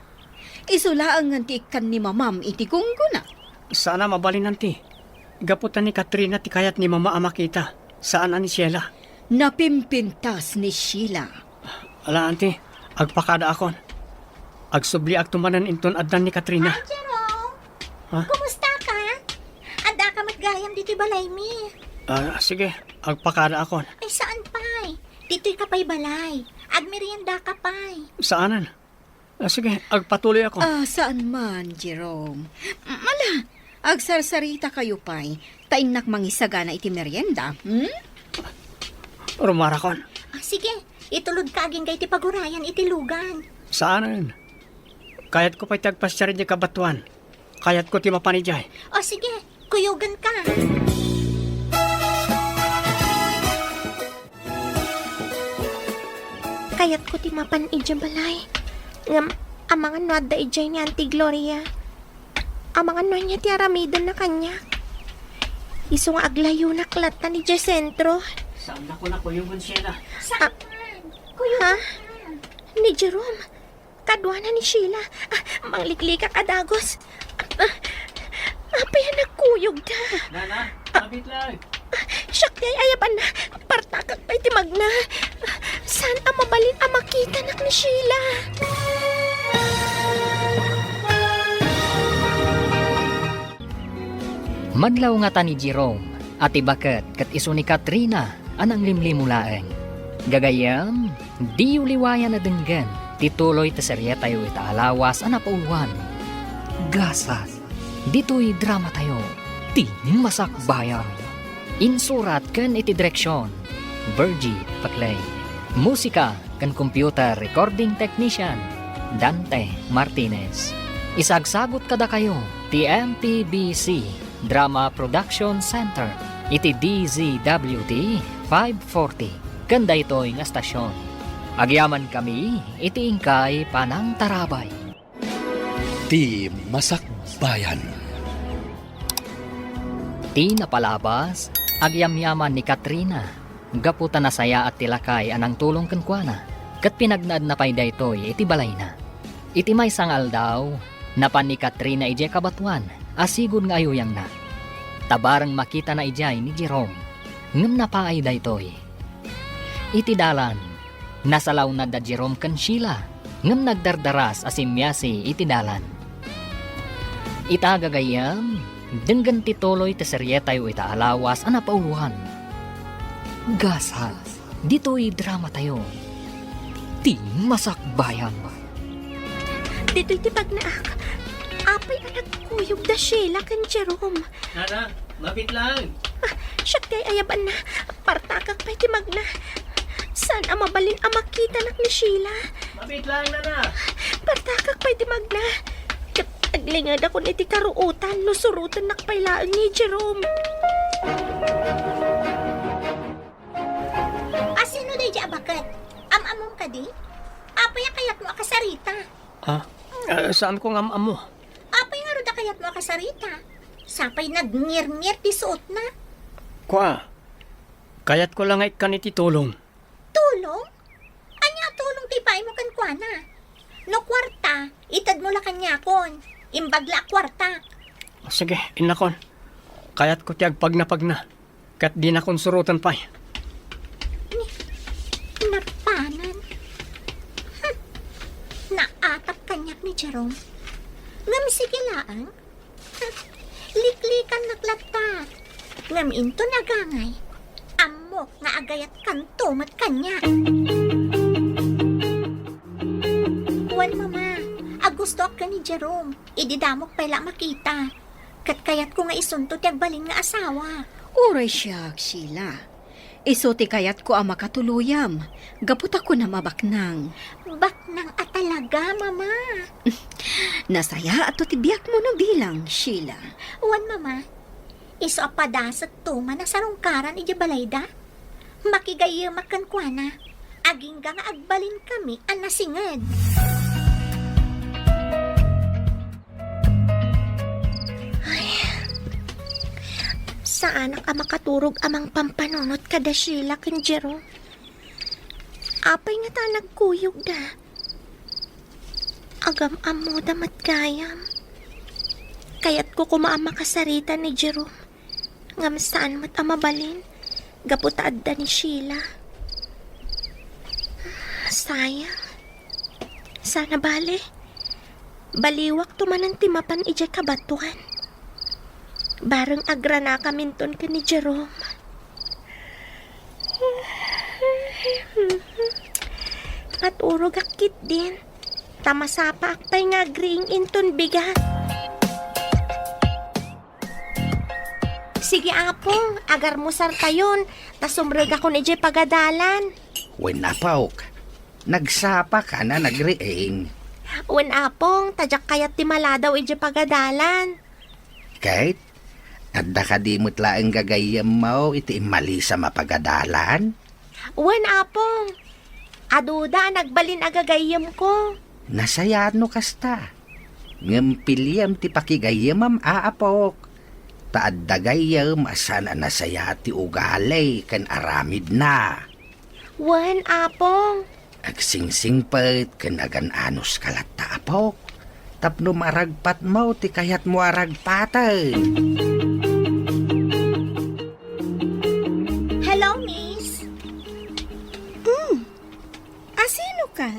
Isu laengen ti ikkan ni Mamam iti gunggona. Saan a mabalin, Auntie. Gapu ta ni Katrina ti kayat ni Mama a makita. Saan a ni Sheila. Napimpintas ni Sheila. Ala, Auntie, agpakadaakon. Agsubliakto manen inton addan ni Katrina. Hi, Jerome! Ha? Kumusta ka? Addaka met gayam ditoy balaymi. Ah, sige, agpakadaakon. Ay, saan pay? Ditoy ka pay balay. Agmerienda ka pay. Saanen? Ah, sige, agpatuloyakon. Ah, saan man, Jerome. Ala, agsarsarita kayo pay, ta innak mangisagana iti merienda, hmm? Rumarakon. Ah, sige, itulodka agingga iti pagurayan iti lugan. Saanen? Kayatko pay ti agpasiar idiay kabatoan. Kayatko ti mapan idiay. O sige, kuyogenka. Kayatko ti mapan idiay balay. Ngem, amangan no adda idiay ni Auntie Gloria. Amangan no ania ti aramidenna kaniak. Isu nga aglayonak latta idiay sentro. Saan na ko nakuyogen, Sheila? Saan man? Ha? Ni Jerome. Kaduana ni Sheila. Ah, mangliklikak a dagus. Ah, apay a nagkuyogda? Nana, mabit lang. Ah, siak ti ay-ayabanna. Partakak pay ti magna. Ah, saan a mabalin a makitanak ni Sheila? Madlaw ngata ni Jerome a ti baket ket isu ni Katrina a nanglimlimo laeng. Gagayyem, diyo liwayan a denggen ti tuloy ti serietayo ita a lawas a napauluan. Gasat, ditoy dramatayo, Ti Masakbayan. Insurat ken iti direksion, Virgie Paclay. Musika ken computer recording technician, Dante Martinez. Isagsagut kadakayo ti M P B C Drama Production Center iti D Z W T five forty ken daytoy nga estasion. Agyamankami iti inkay panangtarabay. Ti Masakbayan. Ti napalabas, agyamyaman ni Katrina gapu ta nasayaat ti lakay a nangtulong kenkuana, ket pinagnaedna pay daytoy iti balayna. Iti maysa nga aldaw, napan ni Katrina idiay kabatoan a sigud nga ayuyangna. Tabareng makitana idiay ni Jerome, ngem napaay daytoy. Iti dalan, nasalawnad da Jerome ken Sheila, ngem nagdardaras a simmiasi iti dalan. Ita gagayyem, denggen ti tuloy ti serietayo ita a lawas a napauluan. Gasat, ditoy dramatayo, Ti Masakbayan. Ditoy ti pagnaak. Apay a nagkuyog da Sheila ken Jerome? Nana, mabit lang. Ah, siak ti ay-ayabanna. Partakak pay ti magna. Saan a mabalin a makitanak ni Sheila? Mabit lang, Nana. Partakak pay ti magna. Ket aglingadakon iti karuotan no surotennak pay laeng ni Jerome. A, sino daydi a baket? Am-ammom kadi? Apay a kayatmo a kasarita? Ah, eh, saanko nga am-ammo. Apay ngarud a kayatmo a kasarita? Sapay nagngirngir ti suotna. Kua, kayatko la nga ikkan iti tulong. Tulong? Ania a tulong ti ipaaymo kenkuana? No kuarta, itedmo la kaniakon. Imbag la a kuarta. Sige, innakon. Kayatko ti agpagnapagna. Ket dinakon suroten pay. Ni, napanan. Hmm. Naatap kaniak ni Jerome. Ngem sige laeng. Hmm. Liklikannak latta. Ngem inton agangay, ammok nga agayatkanto met kaniak. Wen, Mama, agustoak ken ni Jerome. Idi damok pay la a makita. Ket kayatko nga isunto ti agbalin nga asawa. Uray siak, Sheila. Isu ti kayatko a makatuloyam, gapu ta kunam a baknang. Baknang a talaga, Mama. Nasayaatto ti biagmo no bilang, Sheila. Wen, Mama. Isu a padasetto man a sarungkaran idiay balayda. Makigayyemak kenkuana. Agingga nga agbalinkami a nasinged. Ay, saanak a makaturog a mangpampanunot kada Sheila ken Jerome. Apay ngata a nagkuyogda? Agam-ammoda met gayam. Kayatko koma a makasarita ni Jerome. Ngem saan met a mabalin, gapu ta adda ni Sheila. Sayang. Saan a bale, baliwakto manen ti mapan idiay kabatoan. Bareng agranakaminton ken ni Jerome. Maturogak ketdin, ta masapaak pay nga agriing inton bigat. Sige, Apong, agarmusartayon, ta sumrekakon idiay pagadalan. Wen, apok, nagsapaka a nagriing? Wen, Apong, ta diak kayat ti maladaw idiay pagadalan. Ket, adda kadi met laeng gagayyemmo iti immalisam a pagadalan? Wen, Apong. Aduda a nagbalin a gagayyemko. Nasayaat no kasta. Ngem piliem ti pakigayyemam, apok. Ta adda gayyem a saan a nasayaat ti ugali ken aramidna. Wen, Apong. Agsingsingpet ken agan-anos ka latta, apok. Tapno maragpatmo ti kayatmo a ragpaten. Hello, miss. Hmm. Asino ka?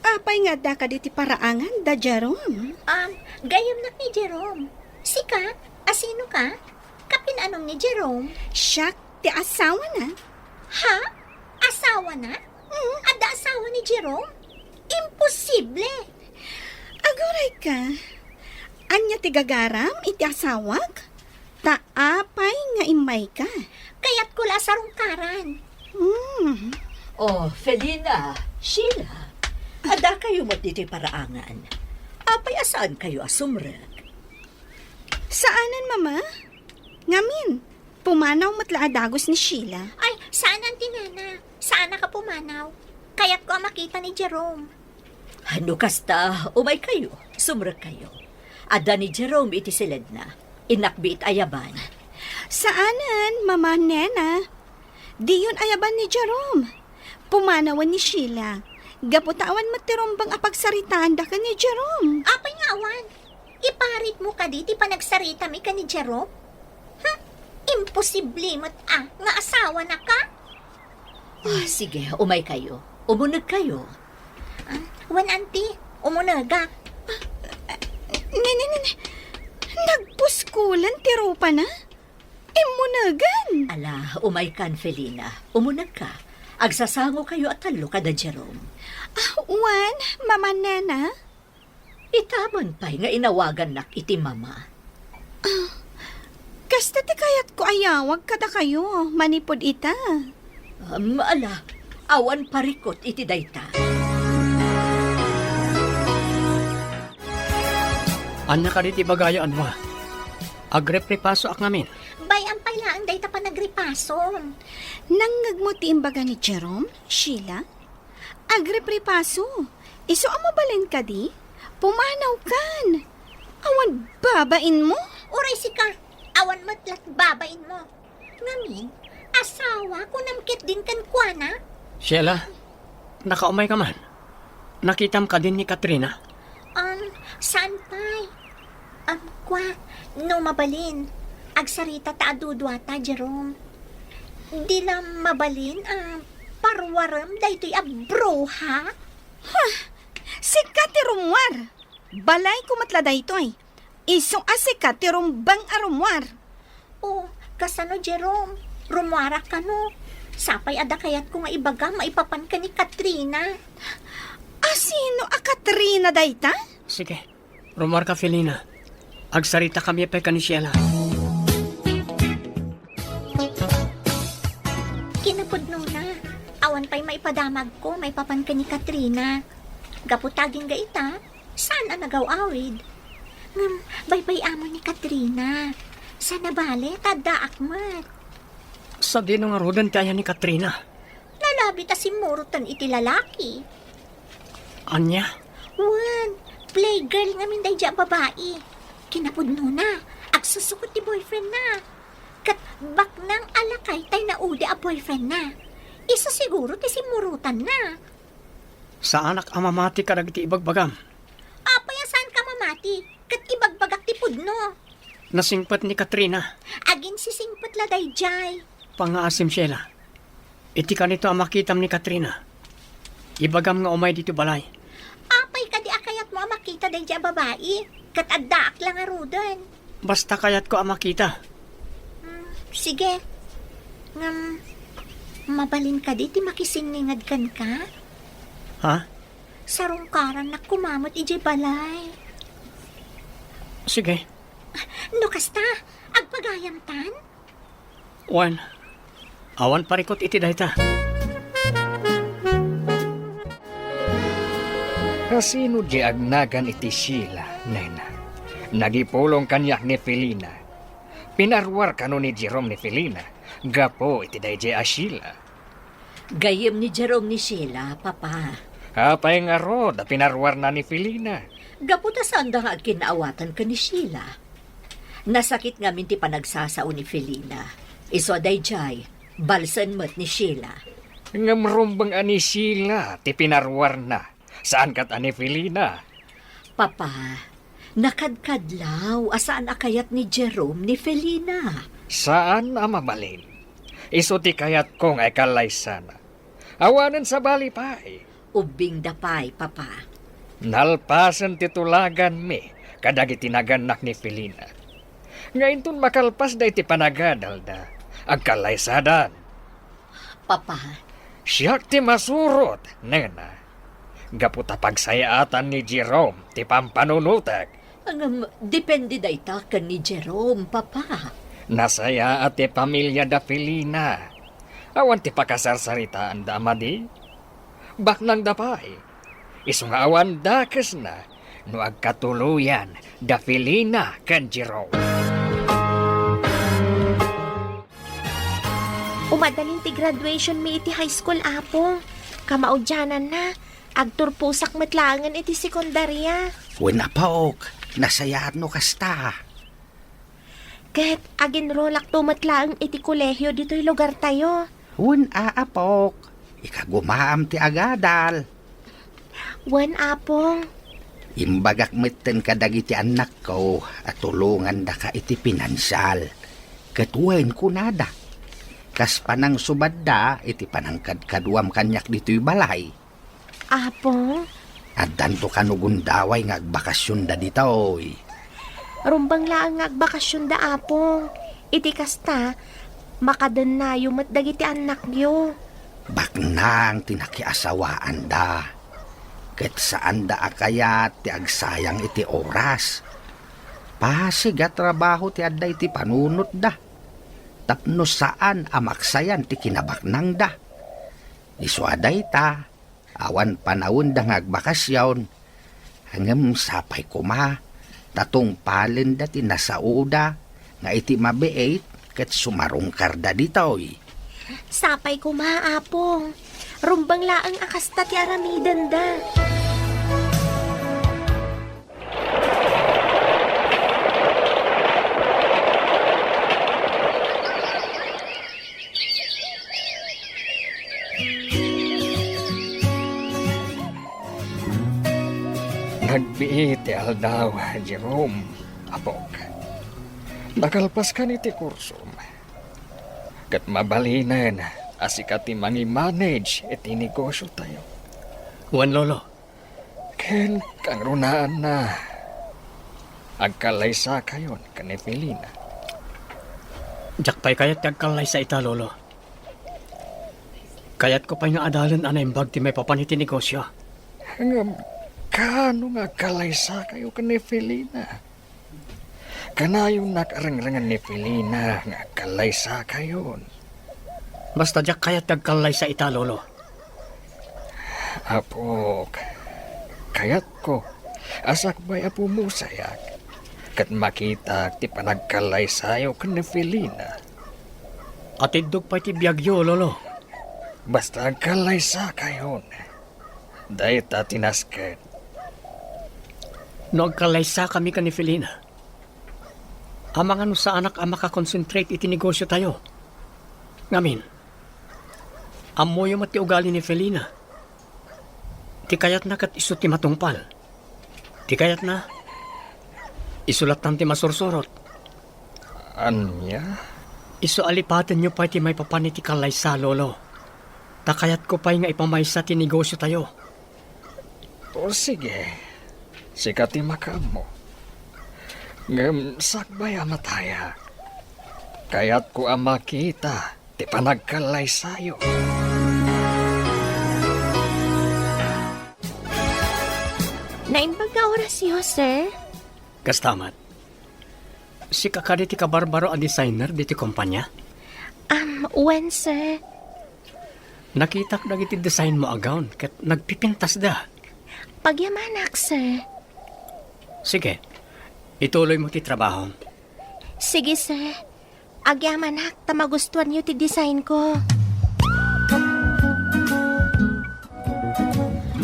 Apay nga adda kadi ti paraangan da Jerome? Um, gayyemnak ni Jerome. Sika, asino ka? Kapin-anom ni Jerome? Siak ti asawana. Ha? Asawana? Mm. Adda asawa ni Jerome? Imposible! Aguray ka. Ania ti gagaram iti asawak? Ta apay nga immayka? Kayatko la a sarungkaran. Hmm. Oh, Felina, Sheila, adda kayo met ditoy paraangan. Apay a saan kayo a sumrek? Saanen, Mama. Ngamin, pumanaw met la a dagus ni Sheila. Ay, saan, Auntie Nena. Saanak a pumanaw. Kayatko a makita ni Jerome. No kasta, umay kayo, sumrek kayo. Adda ni Jerome iti siledna. Innak biit ayaban. Saanen, Mama Nena. Diyon ayaban ni Jerome. Pumanawen ni Sheila. Gapu ta awan met ti rumbeng a pagsaritaanda ken ni Jerome. Apay nga awan? Iparitmo kadi ti panagsaritami ken ni Jerome? Ha? Imposible met a nga asawanaka? Ah, sige, umay kayo. Umuneg kayo. Ah, wen, Auntie, umunegak. Ni, ni, ni, ni. Nagpuskolan ti rupana? Immunegan! Ala, umay kan, Felina. Umuneg ka. Agsasango kayo a tallo kada Jerome. Ah, wen, Mama Nena? Itaman pay nga inawagannak iti mama. Ah, kasta ti kayatko a yawag kadakayo manipud ita. Um, ala, awan parikut iti dayta. Ania kadi ti ibagayo, Anwa? Agripripasoak ngamin. Bay-am pay laeng dayta panagripasom. Nangngegmo ti imbaga ni Jerome, Sheila? Agripripaso, isu a mabalin kadi? Pumanawkan. Awan babainmo? Uray sika, awan met lat babainmo. Ngamin, asawa, kunam ketdin kenkuana? Sheila, nakaumay ka man. Nakitam kadin ni Katrina? Um, saan pay? Um, kwa, no mabalin, agsarita ta a duduata, Jerome. Di la mabalin a paruarem daytoy a bruha? Ha! Sika ti rummuar! Balayko met la daytoy. Isu a sika ti rumbeng a rummuar. Oh, kasano, Jerome? Rummuarak kano? Sapay a dakayatko nga ibaga maipapan ken ni Katrina. Asino a Katrina dayta? Sige, rummuarka, Felina. Agsaritakami pay ken ni Sheila. Kinapudnona, awan pay maipadamagko maipapan ken ni Katrina. Gapu ta agingga ita, saan a nagaw-awid. Ngem baybay-amon ni Katrina. Saan a bale, ta addaak met. Sadino ngaruden ti ayan ni Katrina? Abi ta simmurotan iti lalaki. Ania? Wen, playgirl ngamin daydiay a babai. Kinapudnona, agsusukot ti boyfriendna. Ket baknang a lakay tay naudi a boyfriendna. Isu siguro ti simmurotanna. Saanak a mamati kadagiti ibagbagam. Apay a saanka mamati? Ket ibagbagak ti pudno. Nasingpet ni Katrina. Aginsisingpet la daydiay. Pangngaasim, Sheila. Iti kanito a makitam ni Katrina, ibagam nga umay ditoy balay. Apay kadi a kayatmo a makita daydiay a babai? Ket addaak la ngaruden. Basta kayatko a makita. Hmm, sige. Ngem, mabalin kadi ti makisinninged kenka? Ha? Sarungkarannak koma met idiay balay. Sige. No kasta, agpagayamtan? Wen, awan parikut iti dayta. Kasino di agnagan iti Sheila, nena? Nagipulong kaniak ni Felina. Pinaruar kano ni Jerome ni Felina gapu iti daydiay a Sheila. Gayyem ni Jerome ni Sheila, Papa. Apay ngarud a pinaruarna ni Felina? Gapu ta saanda nga agkinnaawatan ken ni Sheila. Nasakit ngamin ti panagsasao ni Felina. Isu a daydiay, balsen met ni Sheila. Ngem rumbeng a ni Sheila ti pinaruarna. Saan ket a ni Felina? Papa, nakadkadlaw a saan a kayat ni Jerome ni Felina. Saan a mabalin. Isu ti kayatko nga ikallaysana. Awanen sabali pay. Ubbingda pay, Papa. Nalpasen ti tulaganmi kadagiti nagannak ni Felina. Nga inton makalpasda iti panagadalda, agkallaysadan. Papa. Siak ti masurot, nena. Gapu ta pagsayaatan ni Jerome ti pampanunotek. Ngem, depende dayta ken ni Jerome, Papa. Nasayaat ti pamiliada Felina. Awan ti pakasarsaritaanda a madi. Baknangda pay. Isu nga awan dakesna no agkatuloyan da Felina ken Jerome. Umadalin ti graduation mi iti high school, Apo. Kamaudiananna, agturposak met laengen iti sekundaria. Wen, Apok, nasayaat no kasta. Ket aginrolakto met laeng iti kolehio ditoy lugartayo. Wen, Apok, ikagumaam ti agadal. Wen, Apong. Imbagak metten kadagiti annakko a tulongandaka iti pinansial. Ket wen, kunada, kas panangsubadda iti panangkadkaduam kaniak ditoy balay. Apong? Addanto kano gundaway nga agbakasionda ditoy. Rumbeng laeng nga agbakasionda, Apong. Iti kasta, makadennayo met dagiti annakyo. Baknang ti nakiasawaanda, ket saanda a kayat ti agsayang iti oras. Pasig a trabaho ti adda iti panunotda, tapno saan a maksayan ti kinabaknangda. Isu a dayta, awan panawenda nga agbakasion, ngem sapay koma ta tungpalenda ti nasaoda nga iti mabiit ket sumarungkarda ditoy. Sapay koma, Apong. Rumbeng laeng a kasta ti aramidenda. Nagbiit ti aldaw, Jerome, apok. Nakalpaskan iti kursom. Ket mabalinen a sika ti mangi-manage iti negosiotayo. Wen, Lolo. Ken kangrunaanna, agkallaysakayon ken ni Felina. Diak pay kayat ti agkallaysa ita, Lolo. Kayatko pay nga adalen a naimbag ti maipapan iti negosio. Ngem, kaano nga agkallaysakayo ken ni Felina? Kanayonnak a rengrengen ni Felina nga agkallaysakayon. Basta diak kayat ti agkallaysa ita, Lolo. Apok, kayatko a sakbay a pumusayak ket makitak ti panagkallaysayo ken ni Felina. Atiddog pay ti biagyo, Lolo. Basta agkallaysakayon. Dayta ti nasken. No agkallaysakami ken ni Felina, amangan no saanak a makakonsentrate iti negosiotayo. Ngamin, ammoyo met ti ugali ni Felina. Ti kayatna ket isu ti matungpal. Ti kayatna, isu lattan ti masursurot. Ania? Isu a lipatenyo pay ti maipapan iti kallaysa, Lolo. Ta kayatko pay nga ipamaysa ti negosiotayo. O sige, sika ti makaammo. Ngem sakbay a mataya. Kayatko a makita ti panagkallaysayo. Naimbag nga orasyo, sir? Kasta met. Sika kadi ti kabarbaro a designer diti kompanya? Um, wen, sir. Nakitak dagiti design mo a gown ket nagpipintasda. Pagyamanak, sir. Sige, ituloy mo ti trabaho. Sige, sir. Agyamanak ta magustuanyo ti design ko.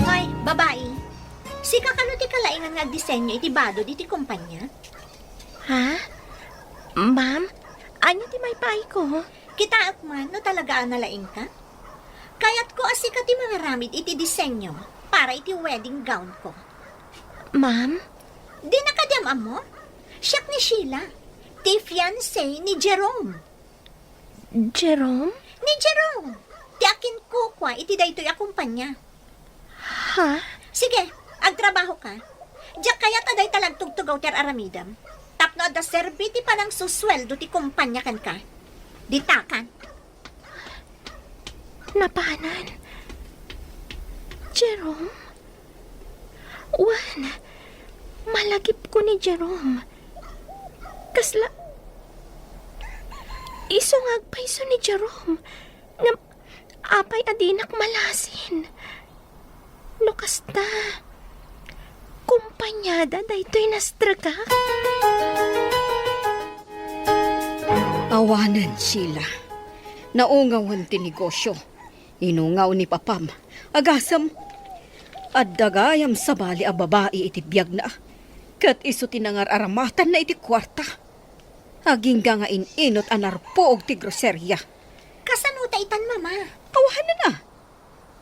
Hoy, babai. Sika kano ti kalaingan nga agdisenyo iti bado diti kompanya? Ha? Ma'am, ania ti maipaayko? Kitaek man no talaga a nalaingka. Kayatko a sika ti mangaramid iti disenyo para iti wedding gown ko. Ma'am? Dina kadi am-ammo? Siak ni Sheila, ti fiancé ni Jerome. Jerome? Ni Jerome, ti akinkukua iti daytoy a kompanya. Ha? Sige, agtrabaho ka. Diak kayat a dayta la agtugtugaw ti ar-aramidem. Tapno adda serbi ti panangsusueldo ti kompanya kenka. Ditakan. Napanan. Jerome? Wen, malagipko ni Jerome. Kasla, isu nga agpayso ni Jerome. Ngem apay a dinak malasin? No kasta, kompanyada daytoy nastrekak? Awanen, Sheila. Naungawen ti negosio. Inungaw ni papam. Agasem, adda gayam sabali a babai iti biagna. Ket isu ti nangar-aramatanna iti kuarta. Agingga nga in-inut a narpuog ti groseria. Kasano ta itan, Mama? Awanen a.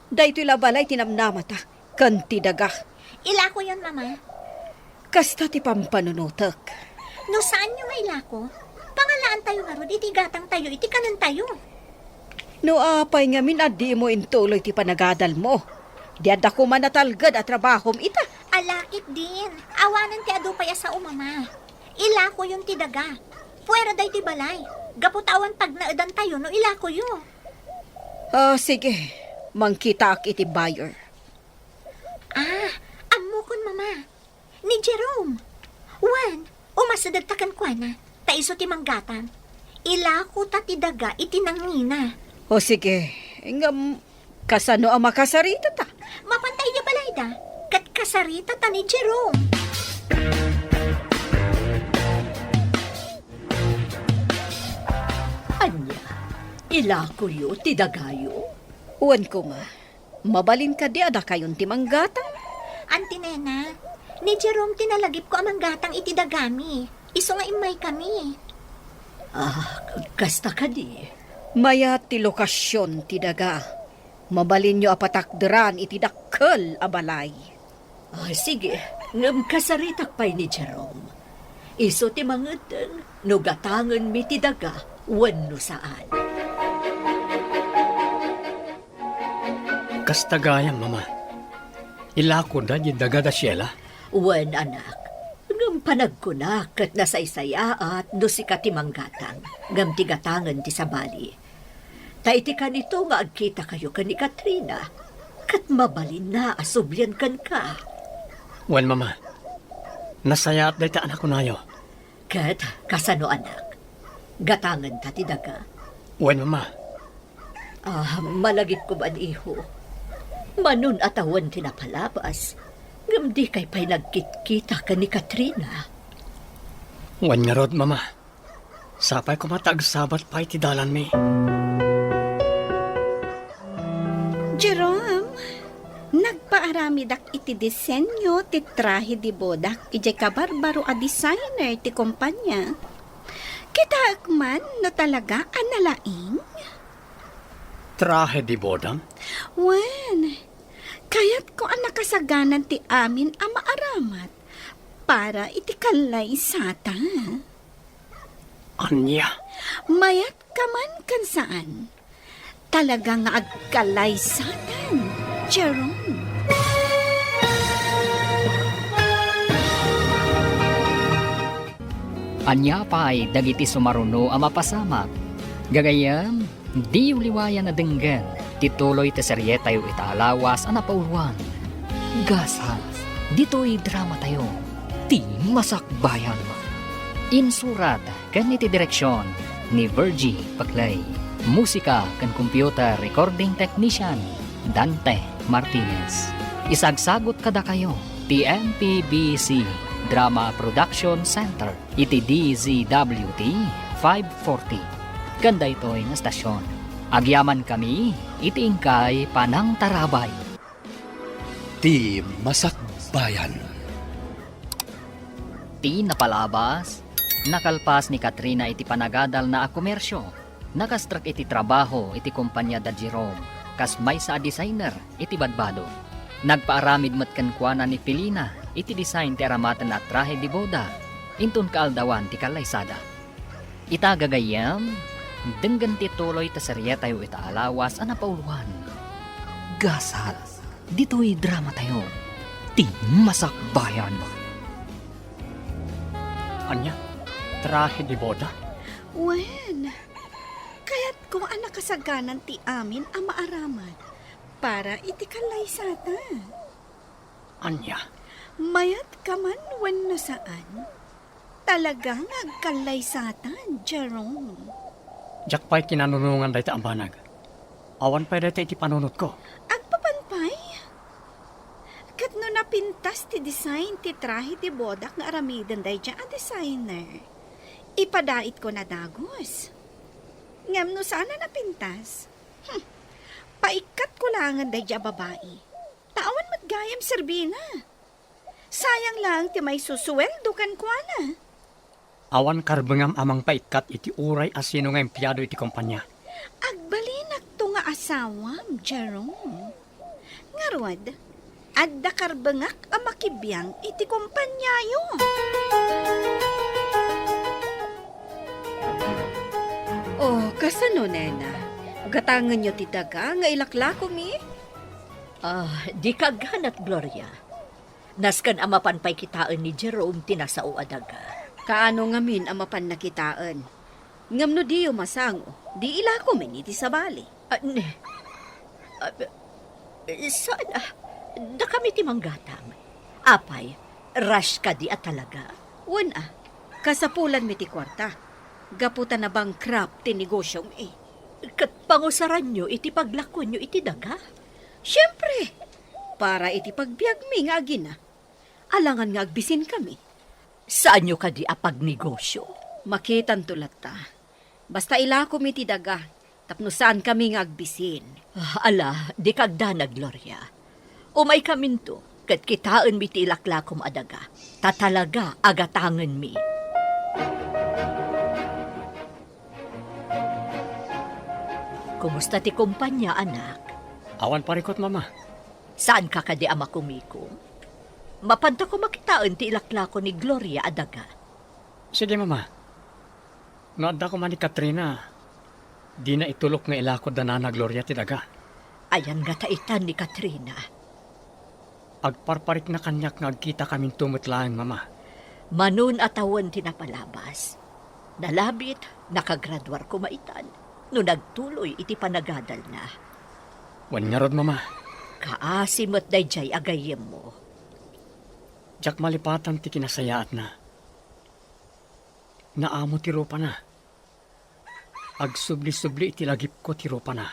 Daytoy la balay ti namnamata ken ti daga. Ilakoyon, Mama. Kasta ti pampanunotek. No saanyo nga ilako, pangalaantayo ngarud iti gatangtayo iti kanentayo. No apay ngamin a dimo intuloy ti panagadalmo, di adda koma natalged a trabahom ita. Ala ketdin, awanen ti adu pay a sao, Mama. Ilakoyon ti daga. Puera daytoy balay. Gapu ta awan pagnaedantayo no ilakoyo. Ah, sige. Mangkitaak iti buyer. Ah, ammokon, Mama. Ni Jerome. Wen, umasidegta kenkuana. Ta isu ti manggatang. Ilakota ti daga iti nangina. O sige, ngem kasano a makasaritata? Mapanta idiay balayda, ket kasaritata ni Jerome. Ania, ilakoyo ti dagayo? Wen koma, mabalin kadi a dakayon ti manggatang? Auntie Nena, ni Jerome ti nalagipko a manggatang iti dagami. Isu nga immaykami. Ah, kasta kadi? Mayat ti lokasion ti daga. Mabalinyo a patakderan iti dakkel a balay. Ah, sige, ngem kasaritak pay ni Jerome. Isu ti mangeddeng no gatangenmi ti daga wenno saan. Kasta gayam, Mama. Ilakoda diay daga da Sheila? Wen, anak. Ngem panagkunak ket nasaysayaat no sika ti manggatang, ngem ti gatangen ti sabali. Ta iti kanito nga agkitakayo ken ni Katrina, ket mabalinna a sublian kenka. Wen, Mama. Nasayaat dayta a nakunayo. Ket kasano, anak? Gatangenta ti daga? Wen, Mama. Ah, malagipko man, iho. Manon a tawen ti napalabas, ngem dikay pay nagkitkita ken ni Katrina. Wen ngarud, Mama. Sapay koma ta agsabat pay ti dalanmi. Aramidak iti disenyo ti trahe de bodak idiay kabarbaro a designer ti kompania. Kitaek man no talaga a nalaing. Trahe de boda? Wen, kayatko a nakasaganan ti amin a maaramat para iti kallaysata. Ania? Mayat ka man ken saan, talaga nga agkallaysatan, Jerome. Ania pay dagiti sumaruno a mapasamak? Gagayyem, diyo liwayan a denggen ti tuloy ti serietayo ita a lawas a napauluan. Gasat, ditoy dramatayo, ti Masakbayan. Insurat ken iti direksion ni Virgie Paclay. Musika ken computer recording technician, Dante Martinez. Isagsagut kadakayo ti M P B C Drama Production Center iti D Z W T five forty. Ken daytoy nga estasion, agyamankami iti inkay panangtarabay. Ti Masakbayan. Ti napalabas, nakalpas ni Katrina iti panagadalna a komersio. Nakastrek iti trabaho iti kompania da Jerome kas maysa a designer iti badbado. Nagpaaramid met kenkuana ni Felina iti design ti aramatenna a trahe de boda inton kaaldawan ti kallaysada. Ita gagayyem, denggen ti tuloy ta serietayo ita a lawas a napauluan. Gasat, ditoy dramatayo, ti Masakbayan. Ania? Trahe de boda? Wen, kayatko a nakasaganan ti amin a maaramat para iti kallaysata. Ania? Mayat ka man wenno saan, talaga nga agkallaysatan, Jerome. Diak pay kinanunongan dayta a banag. Awan pay dayta iti panunotko. Agpapan pay? Ket no napintas ti design ti trahe ti bodak nga aramiden daydiay a designer, ipadaitko na dagus. Ngem no saan a napintas, hmm, paikkatko laengen daydiay a babai. Ta awan met gayam serbina. Sayang laeng ti maisusueldo kenkuana. Awan karbengam a mangpaikkat iti uray a sino nga empleyado iti kompania. Agbalinakto nga asawam, Jerome. Ngarud, adda karbengak a makibiang iti kompaniayo. Oh, kasano, nena? Gatangenyo ti daga nga ilaklakomi? Ah, dika agganat, Gloria. Nasken a mapan pay kitaen ni Jerome ti nasao a daga. Kaano ngamin a mapanna kitaen? Ngem no diyo masango, di ilakomin iti sabali. Ah, ne-, ah, saan a? Dakami ti manggatang. Apay, rush kadi a talaga? Wen a, kasapulanmi ti kuarta. Gapu ta na-bankrupt ti negosyomi. Ket pangusaranyo iti paglakonyo iti daga? Siempre, para iti pagbiagmi nga agina. Alangan nga agbisinkami. Saanyo kadi a pagnegosyo? Makitanto latta. Basta ilakomi ti daga, tapno saankami nga agbisin. Ah, ala, dika agdanag, Gloria. Umaykaminto, ket kitaenmi ti ilaklakom a daga. Ta talaga a gatangenmi. Kumusta ti kompania, anak? Awan parikut, Mama. Saanka kadi a makumikom? Mapanta koma kitaen ti ilaklako ni Gloria a daga. Sige, Mama. No adda koma ni Katrina, dina itulok nga ilako da Nana Gloria ti daga. Ayan ngata itan ni Katrina? Agparparikna kaniak nga agkitakaminto met laeng, Mama. Manon a tawen ti napalabas. Nalabit, nakagraduar koma itan no nagtuloy iti panagadalna. Wen ngarud, Mama. Kaasi met daydiay a gayyemmo. Diak malipatan ti kinasayaatna. Naamo ti rupana. Agsubli-subli iti lagipko ti rupana.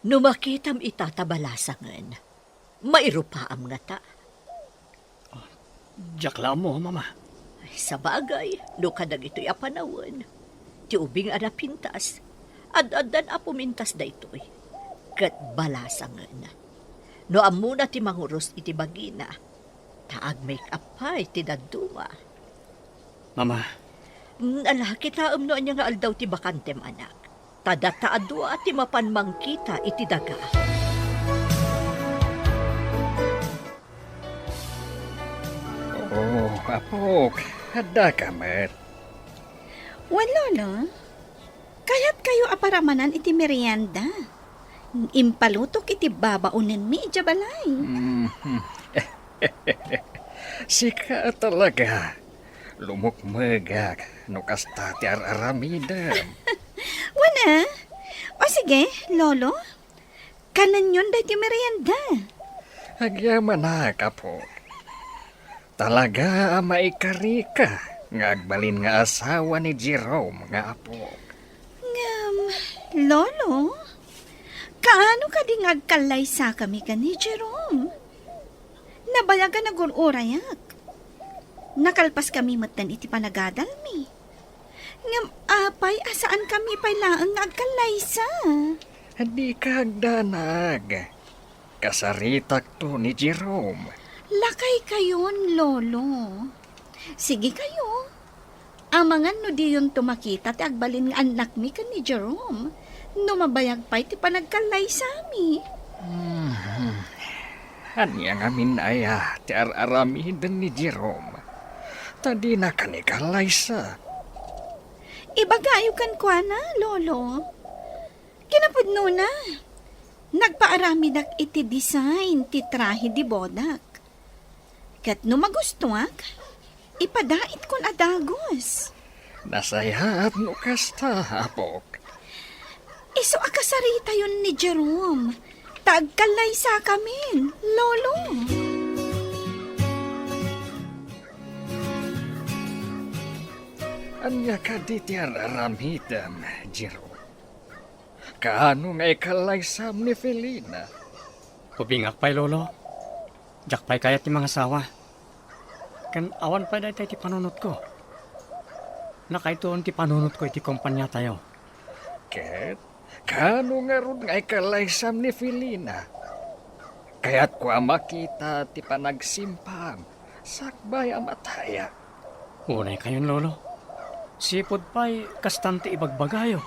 No makitam ita ta balasangen, mairupaam ngata? Diak la ammo, Mama. Ay, sabagay, no kadagitoy a panawen, ti ubing a napintas, ad-addan a pumintas daytoy, ket balasangen. No ammona ti manguros iti bagina, ta ag-make up pay ti dadduma. Mama. Mm, ala, kitaem no ania nga aldaw ti bakantem, anak. Ta data a dua ti mapan mangkita iti daga. Oh, apok, addaka met. Wen, Lolo. Kayatkayo a paramanan iti merienda. Impalutok iti babaonenmi idiay balay. Mhm. Sika talaga. Lumukmegak no kasta ti ar-aramidem. Wen a? O sige, Lolo. Kanenyon daytoy merienda. Agyamanak, apok. Talaga a maikarika nga agbalin nga asawa ni Jerome nga apok. Ngem, Lolo, kaano kadi nga agkallaysakami ken ni Jerome? Nabayag a nagur-urayak. Nakalpaskami metten iti panagadalmi. Ngem apay a saankami pay laeng nga agkallaysa? Dika agdanag. Kasaritakto ni Jerome. Lakaykayon, Lolo. Sige kayo. Amangan no diyonto makita ti agbalin nga annakmi ken ni Jerome, no mabayag pay ti panagkallaysami. Mhm. Ania ngamin aya ti ar-aramiden ni Jerome? Ta dina kanikallaysa. Ibagayo kenkuana, Lolo. Kinapudnona, nagpaaramidak iti design ti trahe de bodak. Ket no magustuak, ipadaitko a dagus. Nasayaat no kasta, apok. Isu a kasaritayon ni Jerome, ta agkallaysakamin, Lolo. Ania kadi ti ar-aramidem, Jerome? Kaano nga ikallaysam ni Felina? Ubingak pay, Lolo. Diak pay kayat ti mangasawa. Ken awan pay daytoy ti panunotko. Nakaituon ti panunotko iti kompaniatayo. Ket kaano ngarud nga ikallaysam ni Felina? Kayatko a makita ti panagsimpam sakbay a matayak. Unaykayon, Lolo. Sipud pay, kastan ti ibagbagayo.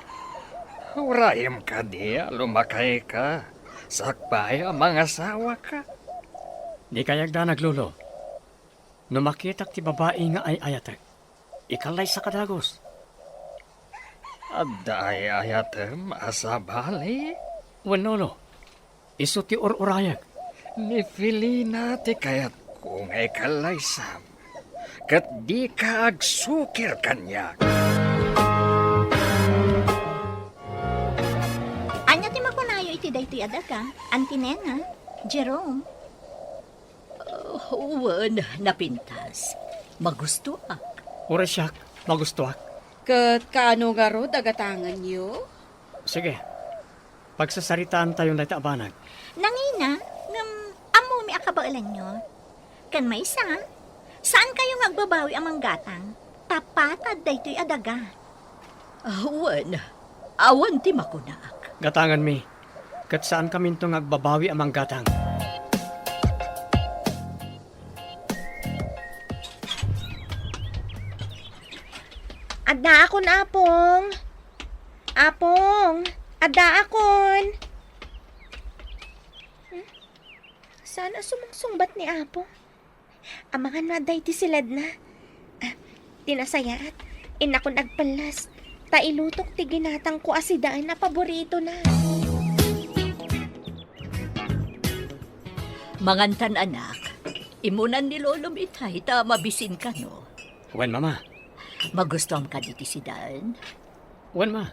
Urayem kadi a lumakayka, sakbay a mangasawaka. Dikay agdanag, Lolo. No makitak ti babai nga ay-ayatek, ikallaysaka dagus. Adda ay-ayatem a sabali? Wen, Lolo. Isu ti ur-urayek. Ni Felina ti kayatko nga ikallaysam, ket dika agsukir kaniak. Ania ti makunayo iti daytoy a daga, Auntie Nena, Jerome? Uh, wen, napintas. Magustoak. Uray siak, magustoak. Ket kaano ngarud a gatangenyo? Sige. Pagsasaritaantayon dayta a banag. Nangina, ngem ammomi a kabaelanyo. Ken maysa, saankayo nga agbabawi a manggatang, ta patad daytoy a daga. Ah, wen, awan ti makunak. Gatanganmi, ket saankaminto nga agbabawi a manggatang. Addaakon, Apong. Apong, addaakon. Hmm? Saan a sumungsungbat ni Apong? Amangan no adda iti siledna. Ah, ti nasayaat, innakon agpellas, ta ilutok ti ginatangko a sidaen a paboritona. Mangantan, anak. Immunan ni Lolom itay ta mabisin kano. Wen, Mama. Magustuam kadi ti sidaen? Wen, Ma.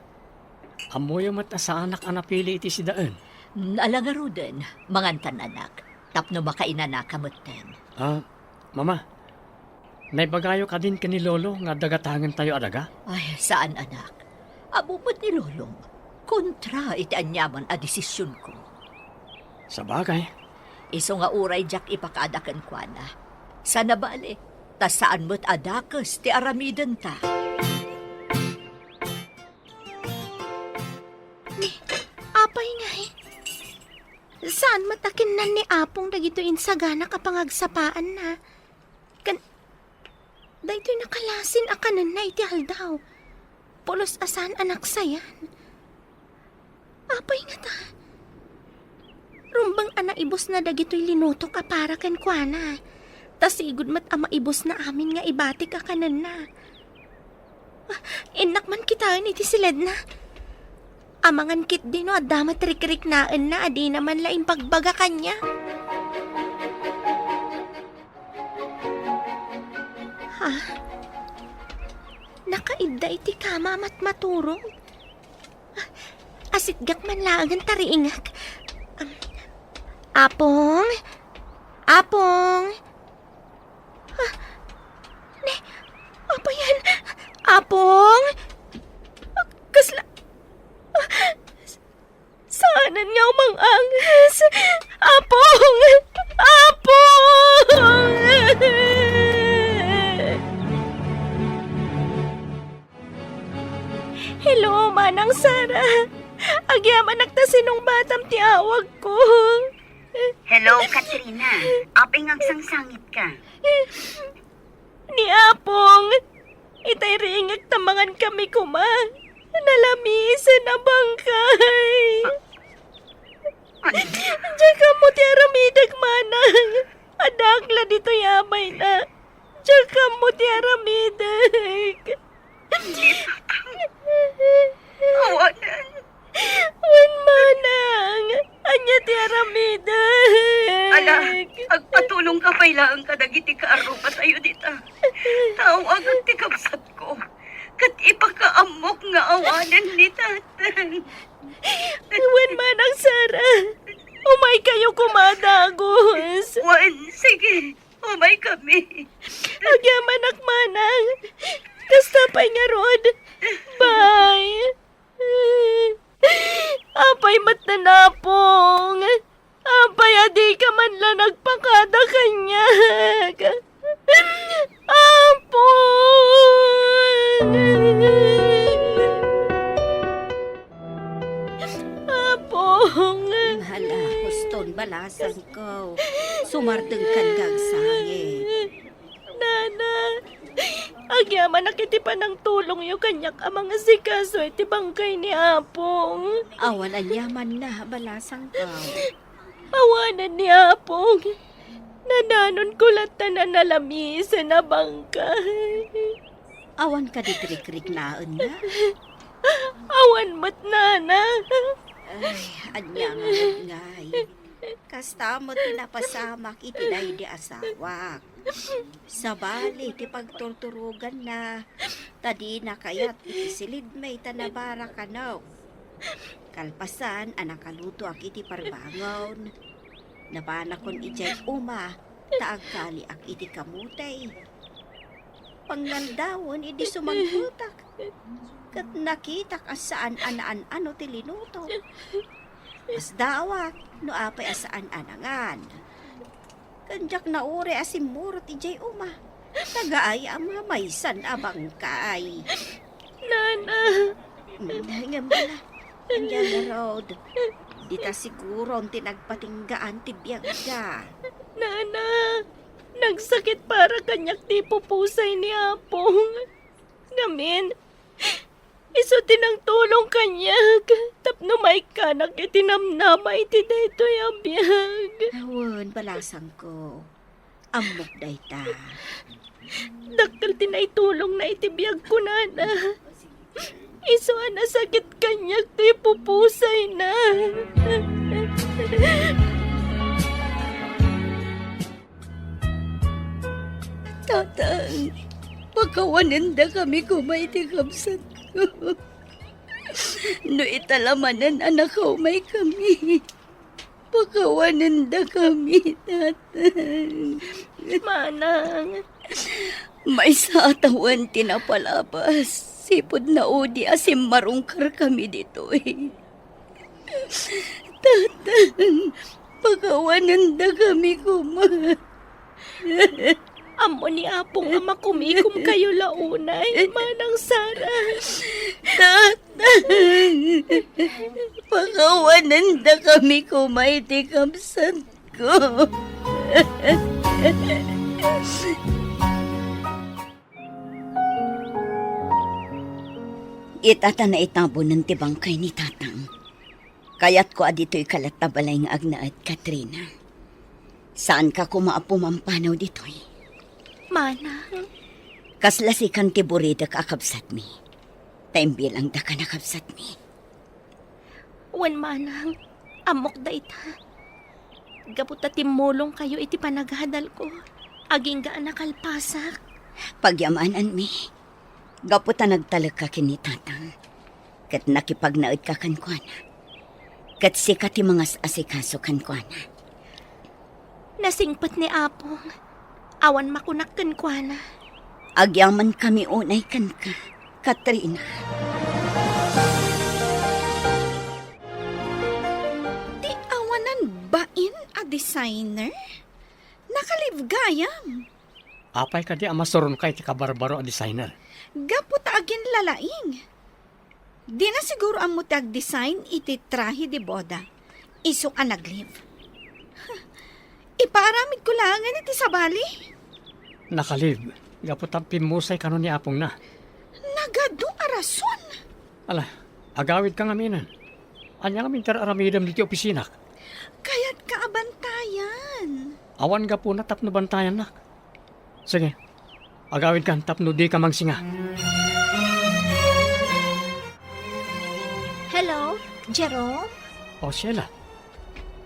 Ammoyo met a saanak a napili iti sidaen. Mm, ala ngaruden, mangantan, anak, tapno makainanaka metten. Ah, Mama, naibagayo kadin ken ni Lolo nga adda gatangentayo a daga? Ay, saan, anak. Ammom met ni Lolom, kontra iti aniaman a desisionko. Sabagay. Isu nga uray diak ipakaada kenkuana. Sana bale, ta saan met a dakes ti aramidenta. Ni, apay ngay? Saan met a kinnan ni Apong dagitoy insaganak a pangagsapaanna. Ken daytoy nakalasin a kanenna iti aldaw. Pulos a saan a naksayan. Apay ngata? Rumbeng a naibusna dagitoy linutok a para kenkuana. Ta sigud met a maibusna amin nga ibatik a kanenna. Ah, innak man kitaen iti siledna. Amangan ketdi no adda met rikriknaenna a dina man la imbagbaga kaniak. Ha? Nakaidda iti kama a matmaturog? Asitgak man laengen ta riingek. Um, Apong? Apong? Ah, ne, apayan? Apong? Ah, kasla, ah, saanen nga umang-anges? Apong! Apong! Hello, Manang Sara. Agyamanak ta sinungbatam ti awagko. Hello, Katrina. Apay nga agsangsangitka? Ni Apong, itay riingek ta mangankami koma. Nalamisen a bangkay. Ano? Diak ammo ti aramidek, Manang. Addaak la ditoy a bayna. Diak ammo ti aramidek. Awanen. Wen, Manang, ania ti aramidek? Ala, agpatulongka pay laeng kadagiti kaarrupatayo dita. Ta aw-awag ti kabsatko. Ket ipakaammok nga awanen ni Tatang. Wen, Manang Sara, umaykayo koma dagus. Wen, sige. Umaykami. Agyamanak, Manang. Kasta pay ngarud. Bye. Apay met ni Apong? Apay a dika man la nagpakada kaniak? Apong! Apong! Hala, huston, balasangko. Sumardengkan nga agsangit. Nana, agyamanak iti panangtulongyo kaniak a mangasikaso iti bangkay ni Apong. Awan aniamanna, balasangko. Awanen ni Apong. Nananonko latta a nalamisen a bangkay. Awan kadi ti rikriknaenna? Awan met, Nana. Ay, ania nga ngay. Kasta met ti napasamak iti daydi asawak. Sabali ti pagturturoganna, ta dina kayat iti silidmi ta nabara kano. Kalpasan a nakalutoak iti parbangon, napanakon idiay uma ta agkaliak iti kamote. Pangngaldawen idi sumangpetak, ket nakitak a saan a naan-ano ti linutok. Kasdawak no apay a saan a nangan. Ken diak nauray a simmurot idiay uma. Nagaay a mamaysan a bangkay. Nana! Mm, ngem ala, ania ngarud? Dita siguron ti nagpatinggaan ti biagda. Nana! Nagsakit para kaniak ti pupusay ni Apong. Ngamin, isu ti nangtulong kaniak tapno maikkanak iti namnama iti daytoy a biag. Wen, balasangko. Ammok dayta. Dakkel ti naitulongna iti biagko, Nana. Isu a nasakit kaniak ti pupusayna. Tatang, pakawanendakami koma iti kabsatko. No ita la manen a nakaumaykami, pakawanendakami, Tatang. Manang. Maysa a tawen ti napalabas, sipud naudi a simmarungkarkami ditoy. Tatang, pakawanendakami koma. Ammo ni Apong a makumikomkayo la unay, Manang Sara. Tatang. Pakawanandakami koma iti kabsatko. Ita ta naitabonen ti bangkay ni Tatang. Kayatko a ditoy ka latta balay nga agnaed, Katrina. Saanka koma a pumampanaw ditoy. Manang. Kasla sikan ti buridek a kabsatmi. Ta imbilangdaka a kabsatmi. Wen, Manang, ammok dayta. Gapu ta timmulongkayo iti panagadalko, agingga a nakalpasak. Pagyamananmi, gapu ta nagtalekka ken ni Tatang, ket nakipagnaedka kenkuana, ket sika ti mangas-asikaso kenkuana. Nasingpet ni Apong. Awan makunak kenkuana. Agyamankami unay kenka, Katrina. Ti awanan bain a designer? Nakalibgayam. Apay kadi a masuronka iti kabarbaro a designer? Gapu ta aginlalaing. Dina siguro ammo ti agdesign iti trahe de boda. Isu a nag-leave. Ipaaramidko laengen iti sabali. Naka-leave gapu ta pimmusay kano ni apongna. Nagadu a rason. Ala, agawidka ngamin. Ania ngamin ti ar-aramidem ditoy opisinak? Kayatka a bantayan. Awan gapuna tapno bantayannak. Sige, agawidkan tapno dika mangsinga. Hello, Jerome? O, Sheila,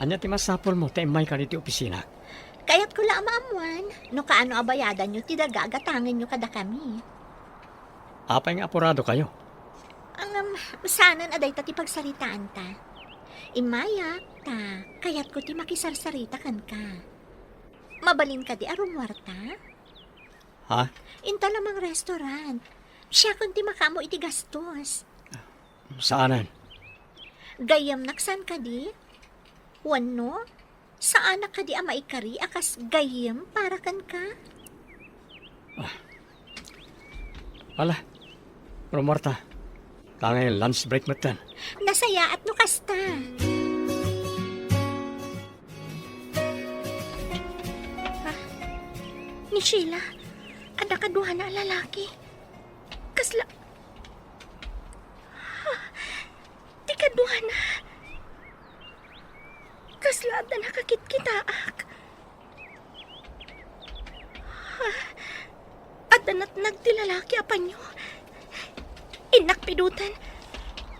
ania ti masapulmo ta immayka ditoy opisinak? Kayatko la a maammuan no kaano a bayadanyo ti daga a gatangenyo kadakami. Apay nga apuradokayo? Ngem, saanen a dayta ti pagsaritaanta. Immayak ta kayatko ti makisarsarita kenka. Mabalin kadi a rumuarta? Ha? Inta la mangrestaurant. Siakon ti makaammo iti gastos. Saanen? Gayyemnak saan kadi? Wenno, saanak kadi a maikari a kas gayyem para kenka? Ala, rumuarta. Kangay lunch break metten. Nasayaat no kasta. Ah, ni Sheila, adda kaduana a lalaki. Kasla, ah, ti kaduana. Kasla adda nakakitkitaak. Ah, adda natnag ti lalaki a panyo. Innak pidoten,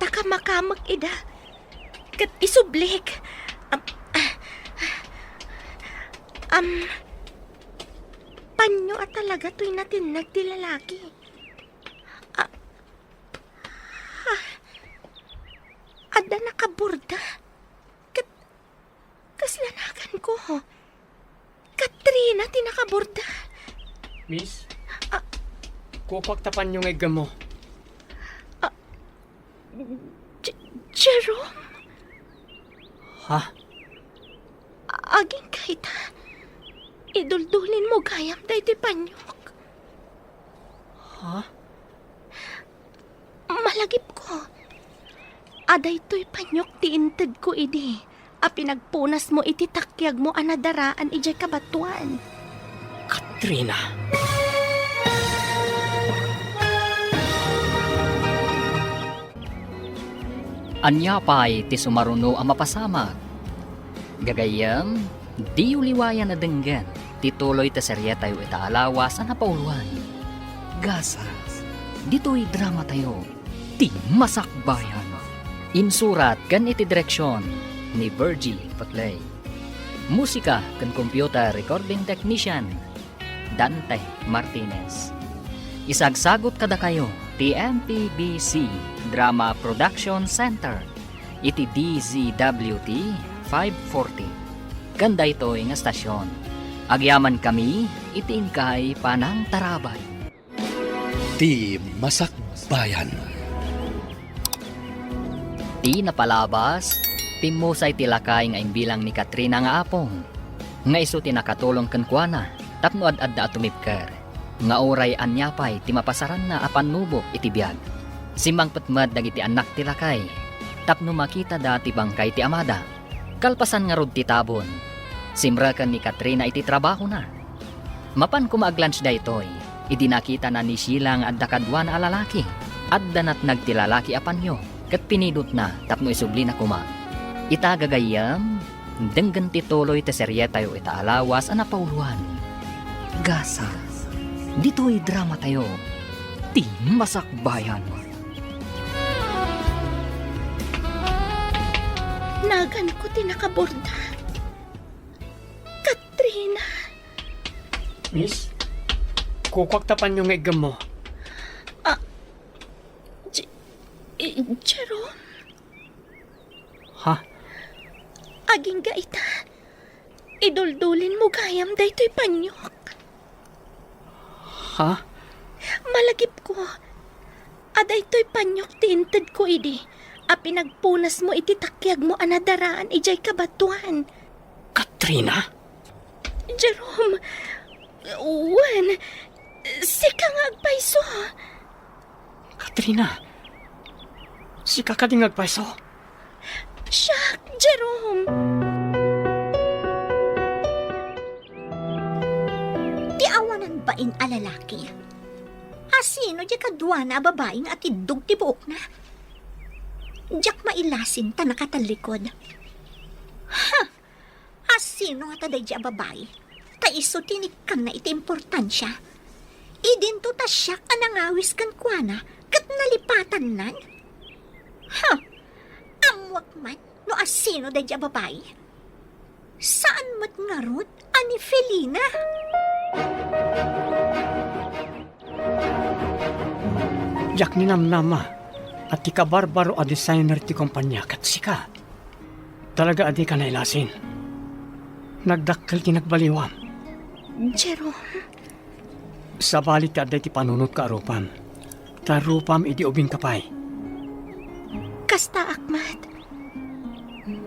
ta kamakamek ida. Ket isublik. Am, am, panyo a talaga toy natinnag ti lalaki. Ah, ah, adda nakaborda. Ket kasla naganko. Katrina ti nakaborda. Miss? Ah. Kupak ta panyo nga iggammo. Ah, J-, Jerome? Ha? Agingga ita. Iduldulin mo gayam daytoy panyok. Ha? Malagipko a daytoy panyok ti intedko idi a pinagpunasmo iti takiagmo a nadaraan idiay kabatoan. Katrina. Ania pay ti sumaruno a mapasamak? Gagayyem, diyo liwayan a denggen ti tuloy ti serietayo ita a lawas a napauluan. Gasas, ditoy dramatayo, Ti Masakbayan. Insurat ken iti direksion ni Virgie Paclay. Musika ken computer recording technician, Dante Martinez. Isagsagut kadakayo ti M P B C Drama Production Center iti D Z W T five forty. Ken daytoy nga stasyon, agyamankami iti inkay panangtarabay. Ti Masakbayan. Ti napalabas, pimmusay ti lakay nga imbilang ni Katrina nga apong, nga isu ti nakatulong kenkuana tapno ad-adda a tumipker, nga uray ania pay ti mapasaranna a pannubok iti biag. Simmangpet met dagiti annak ti lakay tapno makitada ti bangkay ti amada. Kalpasan ngarud ti tabon, simreken ni Katrina iti trabahona. Mapan koma ag-lunch daytoy, idi nakitana ni Sheila nga adda kaduana a lalaki. Adda natnag ti lalaki a panyo ket pinidotna tapno isublina koma. Ita, gagayyem, denggen ti tuloy ti serietayo ita a lawas a napauluan. Gasat, ditoy dramatayo, ti Masakbayan. Naganko ti nakaborda. Katrina. Miss, kukuak ta panyo nga iggemmo. Ah, J-, i-, Jerome? Ha? Agingga ita, iduldulinmo gayam daytoy panyok. Ha? Malagipko a daytoy panyok ti intedko idi a pinagpunasmo iti takiagmo a nadaraan idiay kabatoan. Katrina? Jerome, wen, sika nga agpayso. Katrina, sika kadi nga agpayso? Siak, Jerome. Ti awanan bain a lalaki. Asino diay kaduana a babai nga atiddog ti buokna? Diak mailasin ta nakatallikod. Ha! Asino ngata daydiay a babai? Ta isu ti inikkanna iti importansia. Idinto ta siak a nangawis kenkuana ket nalipatannan. Ha! Ammoak man no asino daydiay a babai. Saan met ngarud a ni Felina? Diak ninamnama a ti kabarbaro a designer ti kompania ket sika. Talaga a dika nailasin. Nagdakkel ti nagbaliwam. Jerome. Sabali ti adda iti panunotka a rupam. Ta rupam idi ubingka pay. Kastaak met.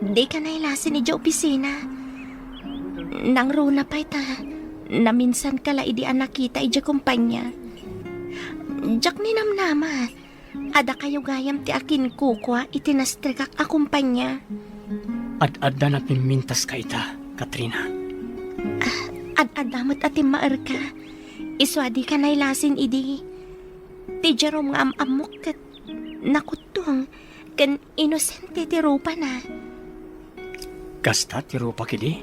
Dika nailasin idiay opisina. Nangruna pay ta naminsanka la idi a nakita idiay kompania. Diak ninamnama a dakayo gayam ti akinkukua iti nastrekak a kompania. Ad-adda napimmintaska ita, Katrina. Ah, ad-adda met a timmaerka. Isu a dika nailasin idi. Ti Jerome nga am-ammok ket nakuttong ken inosente ti rupana. Kasta ti rupak idi?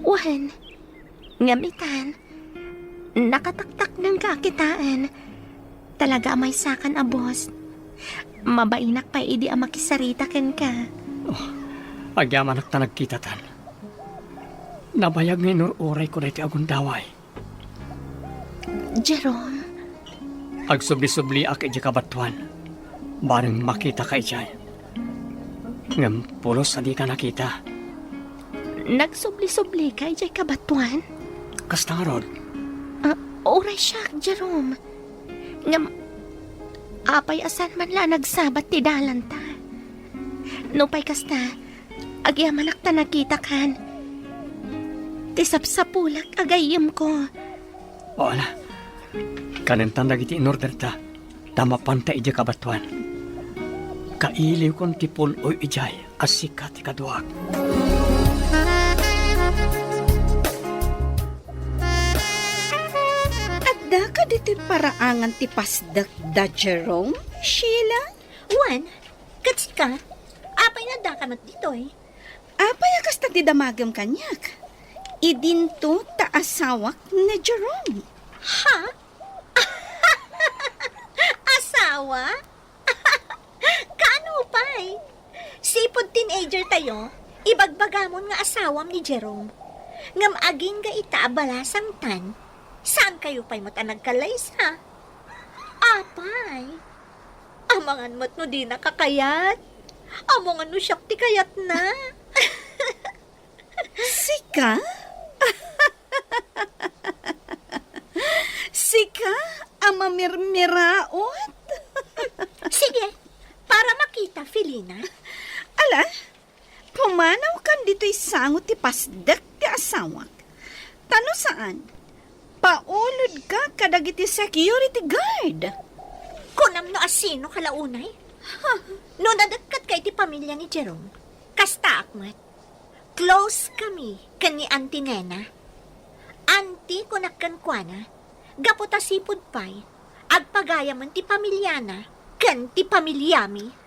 Wen, ngem itan, nakataktaknengka a kitaen. Talaga a maysakan a boss. Mabainak pay idi a makisarita kenka. Oh, agyamanak ta nagkitatan. Nabayag nga inur-urayko daytoy a gundaway. Jerome. Agsubli-subliak idiay kabatoan. Bareng makitaka idiay. Ngem pulos a dika nakita. Nagsubli-sublika idiay kabatoan? Kasta ngarud? Ah, uray siak, Jerome. Ngem, apay a saan man la a nagsabat ti dalanta? Nupay kasta, agyamanak ta nakitakan. Ti sapsapulak a gayyemko. O, ala. Kanentan dagiti inorderta. Ta mapanta idiay kabatoan. Kailiwkon ti pun-oy idiay a sika ti kaduak. Adda kadi ti paraangan ti pasdek da Jerome, Sheila? Wen, ket sika? Apay nga addaka met ditoy? Apay a kasta ti damagem kaniak? Idinto ta asawak ni Jerome. Ha? Asawa? Kaano pay? Sipud teenager tayo, ibagbagamon nga asawam ni Jerome. Ngem agingga ita a balasangtan, saan kayo pay met a nagkalaysa? Apay, amangan met no dinaka kayat. Amangan no siak ti kayatna. Sika? Sika a mamirmiraot? Sige, para makita, Felina. Ala, pumanawkan ditoy sango ti pasdek ti asawak. Ta no saan, paulodka kadagiti security guard. Kunam no asino ka la unay? No nadekketka iti pamilia ni Jerome, kastaak met. Close kami ken ni Auntie Nena. Auntie, kunak kenkuana, gapu ta sipud pay, agpagayamen ti pamiliana ken ti pamiliami.